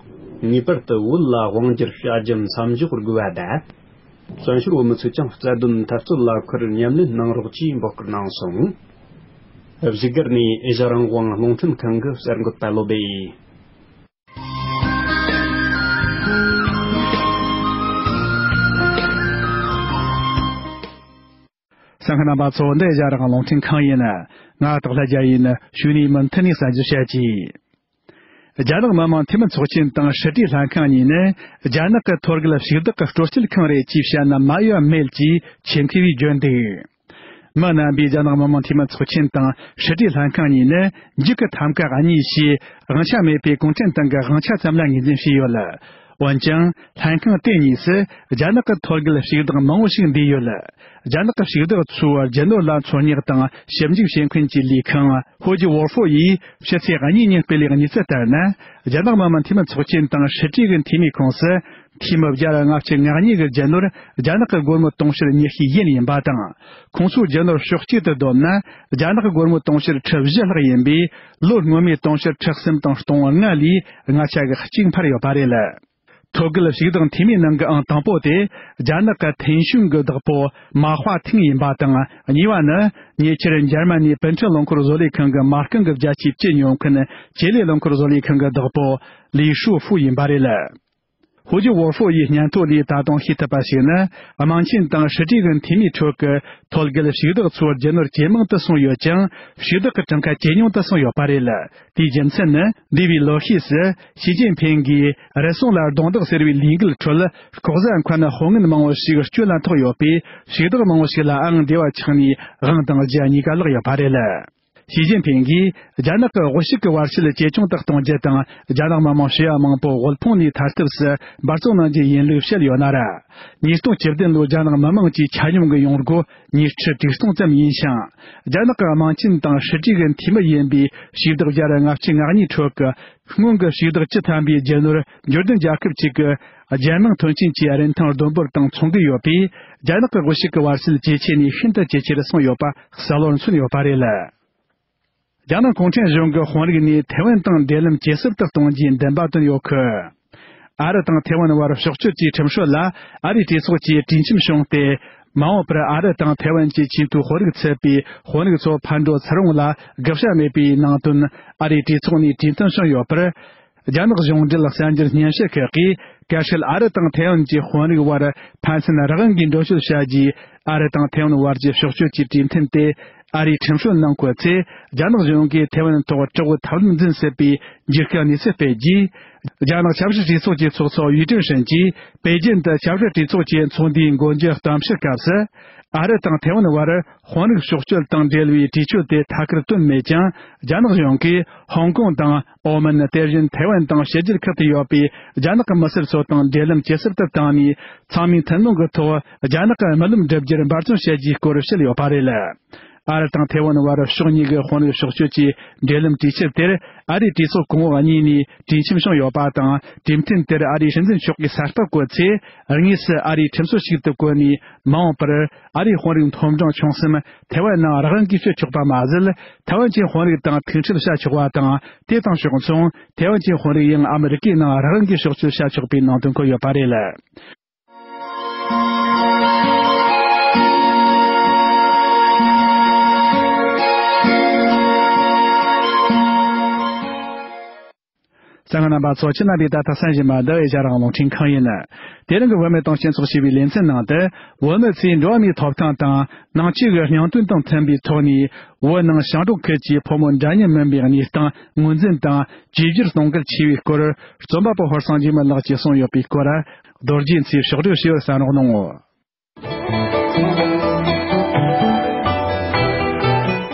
ངེས་པར་དུ་བོད་ལ་དབང་སྒྱུར་བྱ་རྒྱུ་མཚམས་འཇོག་དགོས་པ་དང་། བཙན་བྱོལ་བོད་མི་ཚོས་ཀྱང་རྩ་དོན་འཐབ་རྩོད་ལ་ཁུར་མཉམ་ལེན་གནང་རོགས་ཅེས་འབོད་སྐུལ་གནང་སོང་། བཞུགས་སྒར་ནས་ཨེ་ཤ་རང་དབང་རླུང་འཕྲིན་ཁང་གི་གསར་འགོད་པ་བློ་སྦེ་ཡིས། གསན་མཁན་རྣམ་པ་ཚོ། འདི་ཨེ་ཤ་ཡ་རང་དབང་རླུང་འཕྲིན་ཁང་ཡིན། ང་སྟག་ལྷ་རྒྱལ་ཡིན། གཞུག་ནས་མུ་མཐུད་ནས་གསར་འགྱུར་བཤད་ཀྱིས། རྒྱ་ནག་མི་དམངས་འཐུས་མི་ཚོགས་ཆེན་དང་ཧྲི་ཀྲི་ལྷན་ཁང་གཉིས་ནི་རྒྱ་ནག་གི་ཐོད་རྒལ་ཕྱུག་བདག་གི་སྤྲོ་སྐྱིད་ཁང་རེད་ཅེས་བཤད་ན་མ་ཡོད་མེད་ཀྱིས་ཆེད་མཁས་པས་བརྗོད་འདུག་མི་རྣམ་པས་རྒྱ་ནག་མི་དམངས་འཐུས་མི་ཚོགས་ཆེན་དང་ཕྱི་དྲིལ་ལྷན་ཁང་གཉིས་ནི་འཇིགས་སྐུལ་ཐམ་ག་གཉིས་ཞེས་དབང་ཆ་མེད་པའི་གུང་ཁྲན་ཏང་གི་དབང་ཆ་ཙམ་ལ་ངོས་འཛིན་བྱས་ཡོད། འོན་ཀྱང་ལྷན་ཁང་དེ་གཉིས་སུ་རྒྱ་ནག་གི་ཐོད་རྒལ་ཕྱུག་བདག་མང་བོ་ཞིག་འདུས་ཡོད། རྒྱ་ནག་གི་ཕྱུག་བདག་ཚོས་རྒྱུ་ནོར་ལ་འཚོལ་སྙེག་དང་ཞིབ་འཇུག་བྱེད་མཁན་གྱི་ལས་ཁང་ཧོ་ཇི་ཝོར་ཧྥོ་ཡིས་ཕྱི་ཚེས་གཉིས་ཉིན་སྤེལ་བའི་གནས་ཚུལ་ལྟར་ན། རྒྱ་ནག་མི་དམངས་འཐུས་མི་ཚོགས་ཆེན་དང་ཕྱི་དྲིལ་གྱི་འཐུས་མིའི་ཁོངས་སུ། འཐུས་མི་བརྒྱ་དང་ལྔ་བཅུ་ང་གཉིས་ཀྱི་རྒྱུ་ནོར་རྒྱ་ནག་གི་སྒོར་མོ་དུང་ཕྱུར་ཉི་ཤུ་ཡན་ཡིན་པ་དང་། ཁོང་ཚོའི་རྒྱུ་ནོར་ཕྱོགས་གཅིག་ཏུ་བསྡོམས་ན། རྒྱ་ནག་གི་སྒོར་མོ་དུང་ཕྱུར་ཁྲི་བཞི་ལྷག་ཡིན་པས། ལོ་སྔོན་མའི་དུང་ཕྱུར་ཁྲི་གསུམ་དང་སྟོང་ལྔ་ལས་ལྔ་ཆ་གི་གཅིག་འཕར་ཡོད་པ་རེད། ཐོད་རྒལ་ཕྱུག་བདག་འཐུས་མིའི་ནང་གི་ཨང་དང་པོ་དེ། རྒྱ་ནག་གི་ཐེན་ཤུན་གྱི་བདག་པོ་མ་ཧྭ་ཐིང་ཡིན་པ་དང་། གཉིས་པ་ནི། ཉེ་ཆར་འཇར་མ་ནིའི་པུན་ཁྲི་རླངས་འཁོར་བཟོ་ལས་ཁང་གི་མ་རྐང་གི་བརྒྱ་ཆའི་བཅུ་ཉོ་མཁན་ཇེ་ལེ་རླངས་འཁོར་བཟོ་ལས་ཁང་གི་བདག་པོ་ལི་ཧྲུའུ་ཧྥུ་ཡིན་པ་རེད། ཧུའུ་ཅི་ཝོར་ཧྥོ་ཡི་སྙན་ཐོ་ལས་ད་དུང་ཤེས་ཐུབ་པ་ཞིག་ནི། དམངས་ཆེན་དང་ཕྱི་དྲིལ་གྱི་འཐུས་མིའི་ཁྲོད་ཀྱི་ཐོད་རྒལ་ཕྱུག་བདག་ཚོའི་རྒྱུ་ནོར་ཇེ་མང་དུ་སོང་ཡོད་ཅིང་། ཕྱུག་བདག་གི་གྲངས་ཀ་ཇེ་ཉུང་དུ་སོང་ཡོད་པ་རེད། དེའི་རྒྱུ་མཚན་ནི། འདས་པའི་ལོ་ཤས་སུ་ཞི་ཅིན་ཕིང་གིས་རུལ་སུངས་ལ་རྡུང་རྡེག་ཟེར་བའི་ལས་འགུལ་ཁྲོད། ལྐོག་ཟ་མཁན་དཔུང་ངན་མང་བོ་ཞིག་སྐྱོན་ལ་ཐུག་ཡོད་པས། ཕྱུག་བདག་མང་བོ་ཞིག་ལའང་འབྲེལ་བ་ཆགས་ནས་དབང་དང་རྒྱུ་གཉིས་ཀ་བརླག་ཡོད་པ་རེད། ཞི་ཅིན་ཕིང་གིས་རྒྱ་ནག་གི་དབུལ་ཕྱུག་གི་བར་ཁྱད་ཇེ་ཆུང་དུ་གཏོང་རྒྱུ་དང་། རྒྱ་ནག་མི་དམངས་ཞི་བ་མང་པོ་དབུལ་ཕོངས་ནས་ཐར་ཐབས་སུ་འབད་བརྩོན་གནང་རྒྱུ་ཡིན་ལུགས་བཤད་ཡོད་ན་ར། ཉིས་སྟོང་བཅུ་བདུན་ལོའི་རྒྱ་ནག་མི་དམངས་ཀྱི་ཆ་སྙོམས་ཀྱི་ཡོང་སྒོ་ཉིས་ཁྲི་དྲུག་སྟོང་ཙམ་ཡིན་ཞིང་། རྒྱ་ནག་གི་དམངས་ཆེན་དང་ཕྱི་དྲིལ་གྱི་འཐུས་མི་ཡིན་པའི་ཕྱུག་བདག་བརྒྱ་དང་ལྔ་བཅུ་ང་གཉིས་ཁྲོད་ཀྱི་སྔོན་གྱི་ཕྱུག་བདག་བཅུ་ཐམ་པའི་རྒྱུ་ནོར་འབྱོར་ལྡན་རྒྱལ་ཁབ་ཅིག་གི་རྒྱལ་དམངས་དོན་ཆེན་གྱི་རིན་ཐང་བསྡོམས་འབོར་དང་མཚུངས་ཀྱི་ཡོད་པས། རྒྱ་ནག་གི་དབུལ་ཕྱུག་གི་བར་ཁྱད་ཇེ་ཆེ་ནས་ཤིན་ཏུ་ཇེ་ཆེར་སོང་ཡོད་པ་གསལ་བོར་མཚོན་ཡོད་པ་རེད། རྒྱ་ནག་གུང་ཁྲན་གཞུང་གིས་དཔོན་རིག་ནས་ཐེ་ཝན་དང་འབྲེལ་ལམ་ཇེ་ཟབ་ཏུ་གཏོང་རྒྱུའི་འདུན་པ་བཏོན་ཡོད་ཁུལ། ཨ་རི་དང་ཐེ་ཝན་བར་ཕྱོགས་བསྐྱོད་ཀྱི་ཁྲིམས་སྲོལ་ལ་ཨ་རིའི་གྲོས་ཚོགས་ཀྱིས་གྲོས་འཆམ་བྱུང་སྟེ། མ་འོངས་པར་ཨ་རི་དང་ཐེ་ཝན་གྱི་ཆེས་མཐོའི་དཔོན་རིགས་ཚུད་པའི་དཔོན་རིགས་ཚོ་ཕར་འགྲོ་ཚུར་འོང་ལ་དགག་བྱ་མེད་པའི་ནང་དོན་ཨ་རིའི་གྲོས་ཚོགས་ནས་གྲོས་མཐུན་བྱུང་ཡོད་པར། རྒྱ་ནག་གཞུང་འབྲེལ་གསར་འགྱུར་སྙན་ཞུ་ཁག་གིས། གལ་སྲིད་ཨ་རི་དང་ཐེ་ཝན་གྱི་དཔོན་རིགས་བར་ཕན་ཚུན་རང་དབང་གིས་འགྲོ་སྐྱོད་བྱ་རྒྱུའི་ཨ་རི་དང་ཐེ་ཝན་བར་གྱི་ཕྱོགས་བསྐྱོད་ཀྱི་གྲོས་མཐུན་དེ་ཨ་རིའི་ཁྲིམས་སྲོལ་ནང་བཀོད་ཚེ། རྒྱ་ནག་གཞུང་གིས་ཐེ་ཝན་ཐོག་དྲག་པོའི་ཐབས་ལམ་འཛིན་སྲིད་པའི་འགྱུར་ཁུག་གནས་ཚུལ་སྤེལ་རྗེས། རྒྱ་ནག་ཆབ་སྲིད་གྲོས་ཚོགས་ཀྱི་ཚོགས་གཙོ་ཡུས་ཀྲིན་ཧྲེན་གྱིས་པེ་ཅིན་དུ་ཆབ་སྲིད་གྲོས་ཚོགས་ཀྱི་ཚོགས་འདུའི་འགོ་འཛུགས་གཏམ་བཤད་སྐབས་སུ། ཨ་རི་དང་ཐེ་ཝན་བར་དཔོན་རིགས་ཕྱོགས་བསྐྱོད་དང་འབྲེལ་བའི་གྲོས་ཆོད་དེ་ཐད་ཀར་བཏོན་མེད་ཀྱང་། རྒྱ་ནག་གཞུང་གིས་ཧོང་ཀོང་དང་ཨོ་མན། དེ་བཞིན་ཐེ་ཝན་དང་ཕྱི་རྒྱལ་ཁག་ཏུ་ཡོད་པའི་རྒྱ་ནག་གི་མི་སེར་ཚོ་དང་འབྲེལ་ལམ་ཇེ་ཟབ་ཏུ་བཏང་ནས། ཚང་མས་མཐུན་སྒྲིལ་གྱི་ཐོག་རྒྱ་ནག་གི་རྨི་ལམ་བསྒྲུབ་རྒྱུར་འབད་བརྩོན་བྱེད་རྒྱུའི་སྐོར་བཤད་ཡོད་པ་རེད། ཨ་རི་དང་ཐེ་ཝན་བར་ཕྱོགས་གཉིས་ཀྱི་དཔོན་རིགས་ཕྱོགས་བསྐྱོད་ཀྱི་འབྲེལ་ལམ་གྲོས་ཆོད་དེར། ཨ་རིའི་གྲོས་ཚོགས་གོང་འོག་གཉིས་ནས་གྲོས་འཆམ་བྱུང་ཡོད་པ་དང་། གྲོས་མཐུན་དེར་ཨ་རིའི་སྲིད་འཛིན་མཆོག་གིས་གསལ་བསྒྲགས་བཀོད་ཚེ། དངོས་སུ་ཨ་རིའི་ཁྲིམས་སྲོལ་ཞིག་ཏུ་བཀོད་ནས། མ་འོངས་པར་ཨ་རིའི་དཔོན་རིགས་མཐོ་འབྲིང་ཆུང་གསུམ་ཐེ་ཝན་ནང་རང་དབང་གིས་བསྐྱོད་ཆོག་པ་མ་ཟད། ཐེ་ཝན་གྱི་དཔོན་རིགས་དང་ཐུག་འཕྲད་བྱ་ཆོག་པ་དང་། དེ་དང་ཕྱོགས་མཚུངས་ཐེ་ཝན་གྱི་དཔོན་རིགས་ཡང་ཨ་མི་རི་ཀའི་ནང་རང་དབང་གིས་ཕྱོགས་བསྐྱོད་བྱ་ཆོག་པའི་ནང་དོན་བཀོད་ཡོད་པ་རེད། གསན་མཁན་རྣམ་པ་ཚོ། ཁྱེད་རྣམ་པས་ད་ལྟ་གསན་བཞིན་པ་འདི་ཨེ་ཤ་ཡ་རང་དབང་རླུང་འཕྲིན་ཁང་ཡིན། དེ་རིང་གི་བུད་མེད་དང་སྤྱི་ཚོགས་ཞེས་པའི་ལེ་ཚན་ནང་དུ། བུད་མེད་ཚོས་འགྲོ་བ་མིའི་ཐོབ་ཐང་དང་ནང་ཆོས་ཀྱི་སྙིང་དོན་དང་མཐུན་པའི་ཐོག་ནས། བོད་ནང་ཞིང་འབྲོག་ཁུལ་གྱི་ཕོ་མོ་འདྲ་མཉམ་མིན་པའི་གནས་སྟངས་ངོས་འཛིན་དང་བཅོས་བསྒྱུར་གཏོང་གལ་ཆེ་བའི་སྐོར། རྩོམ་པ་པོ་ཧོར་སང་འཇིགས་མེད་ལགས་ཀྱིས་གསུངས་ཡོད་པའི་སྐོར། རྡོ་རྗེ་མཚོས་ཕྱོགས་བསྒྲིགས་བྱས་པར་གསན་རོགས་གནང་ངོ་།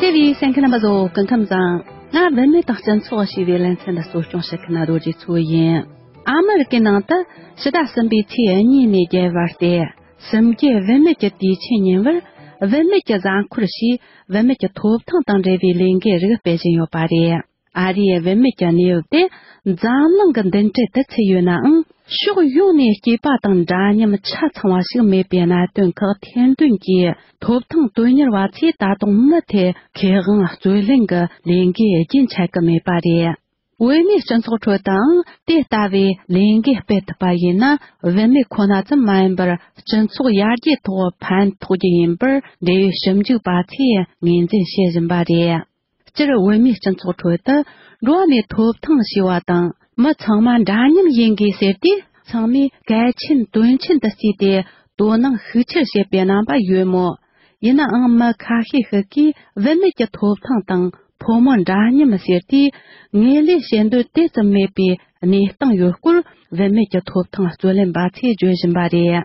དེ་བས་གསན་མཁན་རྣམ་པ་ཚོ་སྐུ་ཁམས་བཟང་། ང་བུད་མེད་དང་སྤྱི་ཚོགས་ཞེས་པའི་ལེ་ཚན་འདི་གཙོ་སྐྱོང་བྱེད་མཁན་རྡོ་རྗེ་མཚོ་ཡིན། ཨ་མི་རི་ཀའི་ནང་དུ་ཕྱི་ཟླ་གསུམ་པའི་ཚེས་གཉིས་ནས་བརྒྱད་བར་ཏེ། གསུམ་བརྒྱད་བུད་མེད་ཀྱི་དུས་ཆེན་ཉིན་པར། བུད་མེད་ཀྱི་གཟའ་འཁོར་ཞེས་བུད་མེད་ཀྱི་ཐོབ་ཐང་དང་འབྲེལ་བའི་ལས་འགུལ་རིགས་སྤེལ་བཞིན་ཡོད་པ་རེད། ཨ་རིའི་བུད་མེད་ཀྱི་གནས་བབ་དེ་འཛམ་གླིང་གི་མདུན་གྲལ་དུ་ཚུད་ཡོད་ནའང་། ཕྱོགས་ཡོངས་ནས་སྐྱེས་པ་དང་འདྲ་མཉམ་ཆ་ཚང་བ་ཞིག་མེད་པའི་གནད་དོན་ཁག་ཐེར་འདོན་གྱིས། ཐོབ་ཐང་དོན་གཉེར་བ་ཚོས་ད་དུང་མུ་མཐུད་ཁེ་དབང་རྩོད་ལེན་གྱི་ལས་འགུལ་རྒྱུན་ཆད་ཀྱི་མེད་པ་རེད། བོད་མིའི་སྤྱི་ཚོགས་ཁྲོད་དུའང་དེ་ལྟ་བུའི་ལས་འགུལ་སྤེལ་ཐུབ་པ་ཡིན་ན། བུད་མེད་ཁོ་ན་ཙམ་མ་ཡིན་པར། སྤྱི་ཚོགས་ཡར་རྒྱས་ཐོག་ཕན་ཐོགས་རྒྱུ་ཡིན་པར། འབྲེལ་ཡོད་ཞིབ་འཇུག་པ་ཚོས་ངོས་འཛིན་བྱེད་བཞིན་པ་རེད། སྤྱིར་བོད་མིའི་སྤྱི་ཚོགས་ཁྲོད་དུ་འགྲོ་བ་མིའི་ཐོབ་ཐང་ཞེས་པ་དང་། མི་ཚང་མ་འདྲ་མཉམ་ཡིན་དགོས་ཟེར་དུས། ཚང་མས་གལ་ཆེན་དོན་ཆེན་དུ་བརྩིས་ཏེ། དོ་སྣང་ཤུགས་ཆེར་བྱེད་པའི་རྣམ་པ་ཡོད་མོད། ཡིན་ནའང་། མི་ཁ་ཤས་ཤིག་གིས་བུད་མེད་ཀྱི་ཐོབ་ཐང་དང་ཕོ་མོ་འདྲ་མཉམ་ཟེར་དུས། ངོས་ལེན་བྱེད་འདོད་དེ་ཙམ་མེད་པའི་གནས་སྟངས་ཡོད་སྐོར། བུད་མེད་ཀྱི་ཐོབ་ཐང་རྩོད་ལེན་པ་ཚོས་བརྗོད་བཞིན་པ་རེད།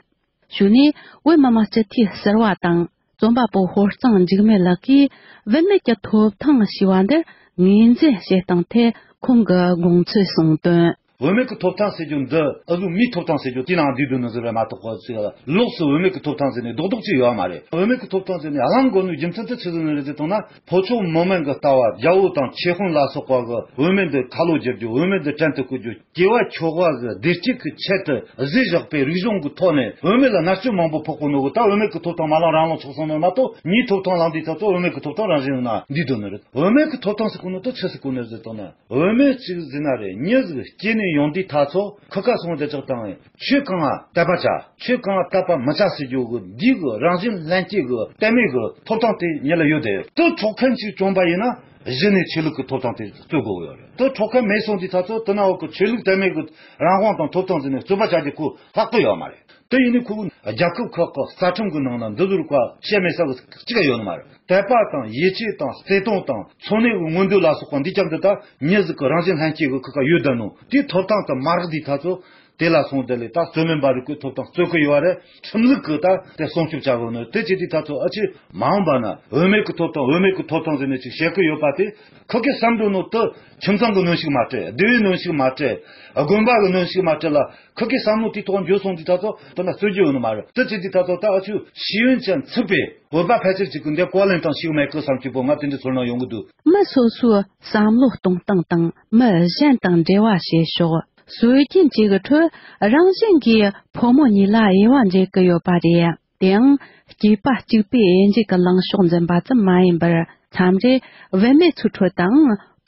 གཞུག་ནས། བོད་མི་མང་སྤྱི་འཐུས་ཟུར་པ་དང་། རྩོམ་པ་པོ་ཧོར་གཙང་འཇིགས་མེད་ལགས་ཀྱིས་བུད་མེད་ཀྱི་ཐོབ་ཐང་ཞེས་པ་འདིར་ངོས་འཛིན་བྱེད་སྟངས་ཐད་ཁོང་གི་དགོངས་ཚུལ་གསུངས་དོན། བུད་མེད་ཀྱི་ཐོབ་ཐང་ཟེར་རྒྱུ་འདི་ཨ་ཟུག་མིའི་ཐོབ་ཐང་ཟེར་རྒྱུ་དེའི་ནང་འདུས་འདུག་ནི་ཟེར་བས་མ་གཏོགས་གོ་ཟེར་ལོགས་སུ་བུད་མེད་ཀྱི་ཐོབ་ཐང་ཟེར་ནས་རྡོག་རྡོག་ཅིག་ཡོད་མ་རེད། བུད་མེད་ཀྱི་ཐོབ་ཐང་ཟེར་ནས་གླེང་དགོས་ནོའི་རྒྱུ་མཚན་དེ་ཆི་ཟིག་ནི་རེད་ཟེར་བཏང་ན། ཕོ་མཆོག་མི་དམན་གྱི་ལྟ་བ། རྒྱལ་པོ་དང་ཆོས་དཔོན་ལ་སོགས་པ་གི་བུད་མེད་འདི་ཁ་ལོ་བསྒྱུར་རྒྱུ། བུད་མེད་འདི་བྲན་དུ་བཀོལ་རྒྱུ། སྐྱེ་བ་ཆོག་པ་གི་བདེ་སྐྱིད་ཀྱི་ཆེད་དུ་བཟོས་བཞག་པའི་རིག་གཞུང་གི་ཐོག་ནས་བུད་མེད་ལ་མནར་གཅོད་མང་པོ་ཕོག་གོ་ནོ་གི། ད་བུད་མེད་ཀྱི་ཐོབ་ཐང་མ་ལངས་རང་ལངས་ཆོག་སོང་ནོ་མ་གཏོགས། མིའི་ཐོབ་ཐང་ལངས་དུས་ད་ཚོ་བུད་མེད་ཀྱི་ཐོབ་ཐང་རང་བཞིན་ན་འདུས་འདུག་ནི་རེད། བུད་མེད་ཀྱི་ཐོབ་ཐང་ཟེར་གོ་ནོ་དེ་ཆི་ཟེར་གོ་ནི་རེད་ཟེར་བཏང་ན། བུད་མེད་ཅིག་ཟེར་ན་རེད། མྱི་ཟིག་སྐྱེས་ནས་ཡོང་དུས་ད་ཚོ་ཁུ་ཁ་སོང་དེ་ཅག་དང་། ཆོས་གང་ང་དད་པ་བྱ། ཆོས་གང་ང་དད་པ་མི་བྱ་ཟེར་རྒྱུ་གི་འདི་གི་རང་བཞིན་ལྷན་སྐྱེས་གི་གཏད་མེད་གི་ཐོབ་ཐང་དེ་མྱི་ལ་ཡོད་དེ། དེ་འཕྲོག་མཁན་ཅིག་བྱུང་པ་ཡིན་ན། གཞི་ནས་ཆོས་ལུགས་ཀྱི་ཐོབ་ཐང་དེ་རྩོད་དགོས་ཡོད་རེད། དེ་འཕྲོག་མཁན་མེད་སོང་དུས་ད་ཚོ་དེ་ན་འོག་གི་ཆོས་ལུགས་དད་མེད་ཀྱི་རང་དབང་དང་ཐོབ་ཐང་ཟེར་ནས་རྩོད་པ་བྱ་རྒྱུ་ཁོ་ལྷག་ཏུ་ཡོད་མ་རེད། དེ་ཡིན་ནི་ཁོ་རྒྱལ་ཁབ་ཁག་གི་རྩ་ཁྲིམས་ཀྱི་ནང་ན་འདི་ཟུར་བཀའ་བཤད་མེད་ས་གི་གཅིག་ཡོད་ནི་མ་རེད། དད་པ་དང་ཡིད་ཆེས་དང་བརྩེ་དུང་དང་འཚོ་གནས་ཀྱི་མངོན་འདོད་ལ་སོགས་པ་འདི་ཅག་འདི་ད་མྱི་ཟིག་གི་རང་བཞིན་ལྷན་སྐྱེས་ཀྱི་ཁུ་ཁ་ཡོད་ད་ནོ། དེའི་ཐོབ་ཐང་དུ་མ་རག་དུས་ད་ཚོ་དེ་ལ་སོང་དེ་ལས་ད་རྩོད་མིན་པ་རིགས་ཀྱི་ཐོབ་ཐང་རྩོད་ཀྱི་ཡོད་རེད། ཁྲིམས་ལུགས་ཀྱི་ད་དེ་སྲུང་སྐྱོབ་བྱ་དགོས་ནི། དེ་བྱེད་དུས་ད་ཚོ་ཨ་ཆེ་མ་འོངས་པ་ན་བུད་མེད་ཀྱི་ཐོབ་ཐང་། བུད་མེད་ཀྱི་ཐོབ་ཐང་ཟེར་ནས་ཅིག་བཤད་ཀྱི་ཡོད་པ་དེ་ཁོ་གི་བསམ་འགྲོ་ནོ་དེ་ཁྱིམ་ཚང་གི་གནོན་ཤུགས་མ་སྤྲད། སྡེ་བའི་གནོན་ཤུགས་མ་སྤྲད། དགོན་པ་གི་གནོན་ཤུགས་མ་སྤྲད་ལ། ཁོ་གི་བསམ་བློ་དེའི་ཐོག་འགྱོ་སོང་དུས་ད་ཚོ་དེ་ན་རྩོད་རྒྱུ་ཡོད་ནི་མ་རེད། དེ་བྱེད་དུས་ད་ཚོ་ད་ཨ་ཆུ་ཤེས་ཡོན་ཅན་ཚུད་པའི་བོད་པ་ཕལ་ཆེར་ཅིག་གི་འདི་གོ་ལེན་དང་ཞིག་མེད་གི་བསམ་གྱི་པོ་ང་དེ་འདྲ་ཚོར་སྣང་ཡོང་གི་འདུག་མི་སོ་སོའི་བསམ་བློ་གཏོང་སྟངས་དང་མི་གཞན་དང་འབྲེལ་བ་བྱེད་ཕྱོགས། སྲོལ་རྒྱུན་གཅིག་གི་ཁྲོད་རང་བཞིན་གྱིས་ཕོ་མོ་གཉིས་ལ་དབྱེ་བ་འབྱེད་ཀྱི་ཡོད་པ་རེད། དེའང་སྐྱེས་པ་གཅིག་པའི་དབྱེ་འབྱེད་ཀྱི་ལངས་ཕྱོགས་འཛིན་པ་ཙམ་མ་ཡིན་པར། མཚམས་རེ་བུད་མེད་ཚོའི་ཁྲོད་དུའང་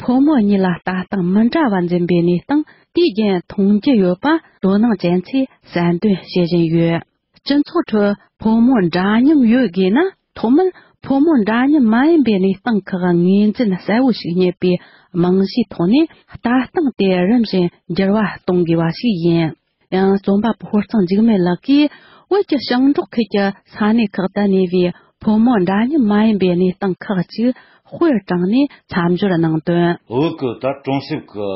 ཕོ་མོ་གཉིས་ལ་ལྟ་སྟངས་མི་འདྲ་བ་འཛིན་པའི་གནས་སྟངས་དུས་རྒྱུན་མཐོང་རྒྱུ་ཡོད་པ་དོ་སྣང་ཅན་ཚོས་གསལ་འདོན་བྱེད་བཞིན་ཡོད། སྤྱི་ཚོགས་ཁྲོད་ཕོ་མོ་འདྲ་མཉམ་ཡོད་དགོས་ན། ཐོག་མར་ཕོ་མོ་འདྲ་མཉམ་མ་ཡིན་པའི་གནས་སྟངས་ཁག་ངོས་འཛིན་གསལ་བོ་ཞིག་རྙེད་པའི་རྨང་གཞིའི་ཐོག་ནས་ལྟ་སྟངས་དེ་རིམ་བཞིན་འགྱུར་བ་གཏོང་དགོས་པ་ཞིག་ཡིན། ཡང་རྩོམ་པ་པོ་ཧོར་གཙང་འཇིགས་མེད་ལགས་ཀྱིས་བོད་ཀྱི་ཞིང་འབྲོག་ཁུལ་གྱི་ས་གནས་ཁག་ཏུ་གནས་པའི་ཕོ་མོ་འདྲ་མཉམ་མ་ཡིན་པའི་གནས་སྟངས་ཁག་ཅིག་དཔེར་དྲངས་ནས་མཚམས་སྦྱོར་གནང་དོན། བོད་ཀྱི་ད་གྲོང་གསེབ་ཀྱི་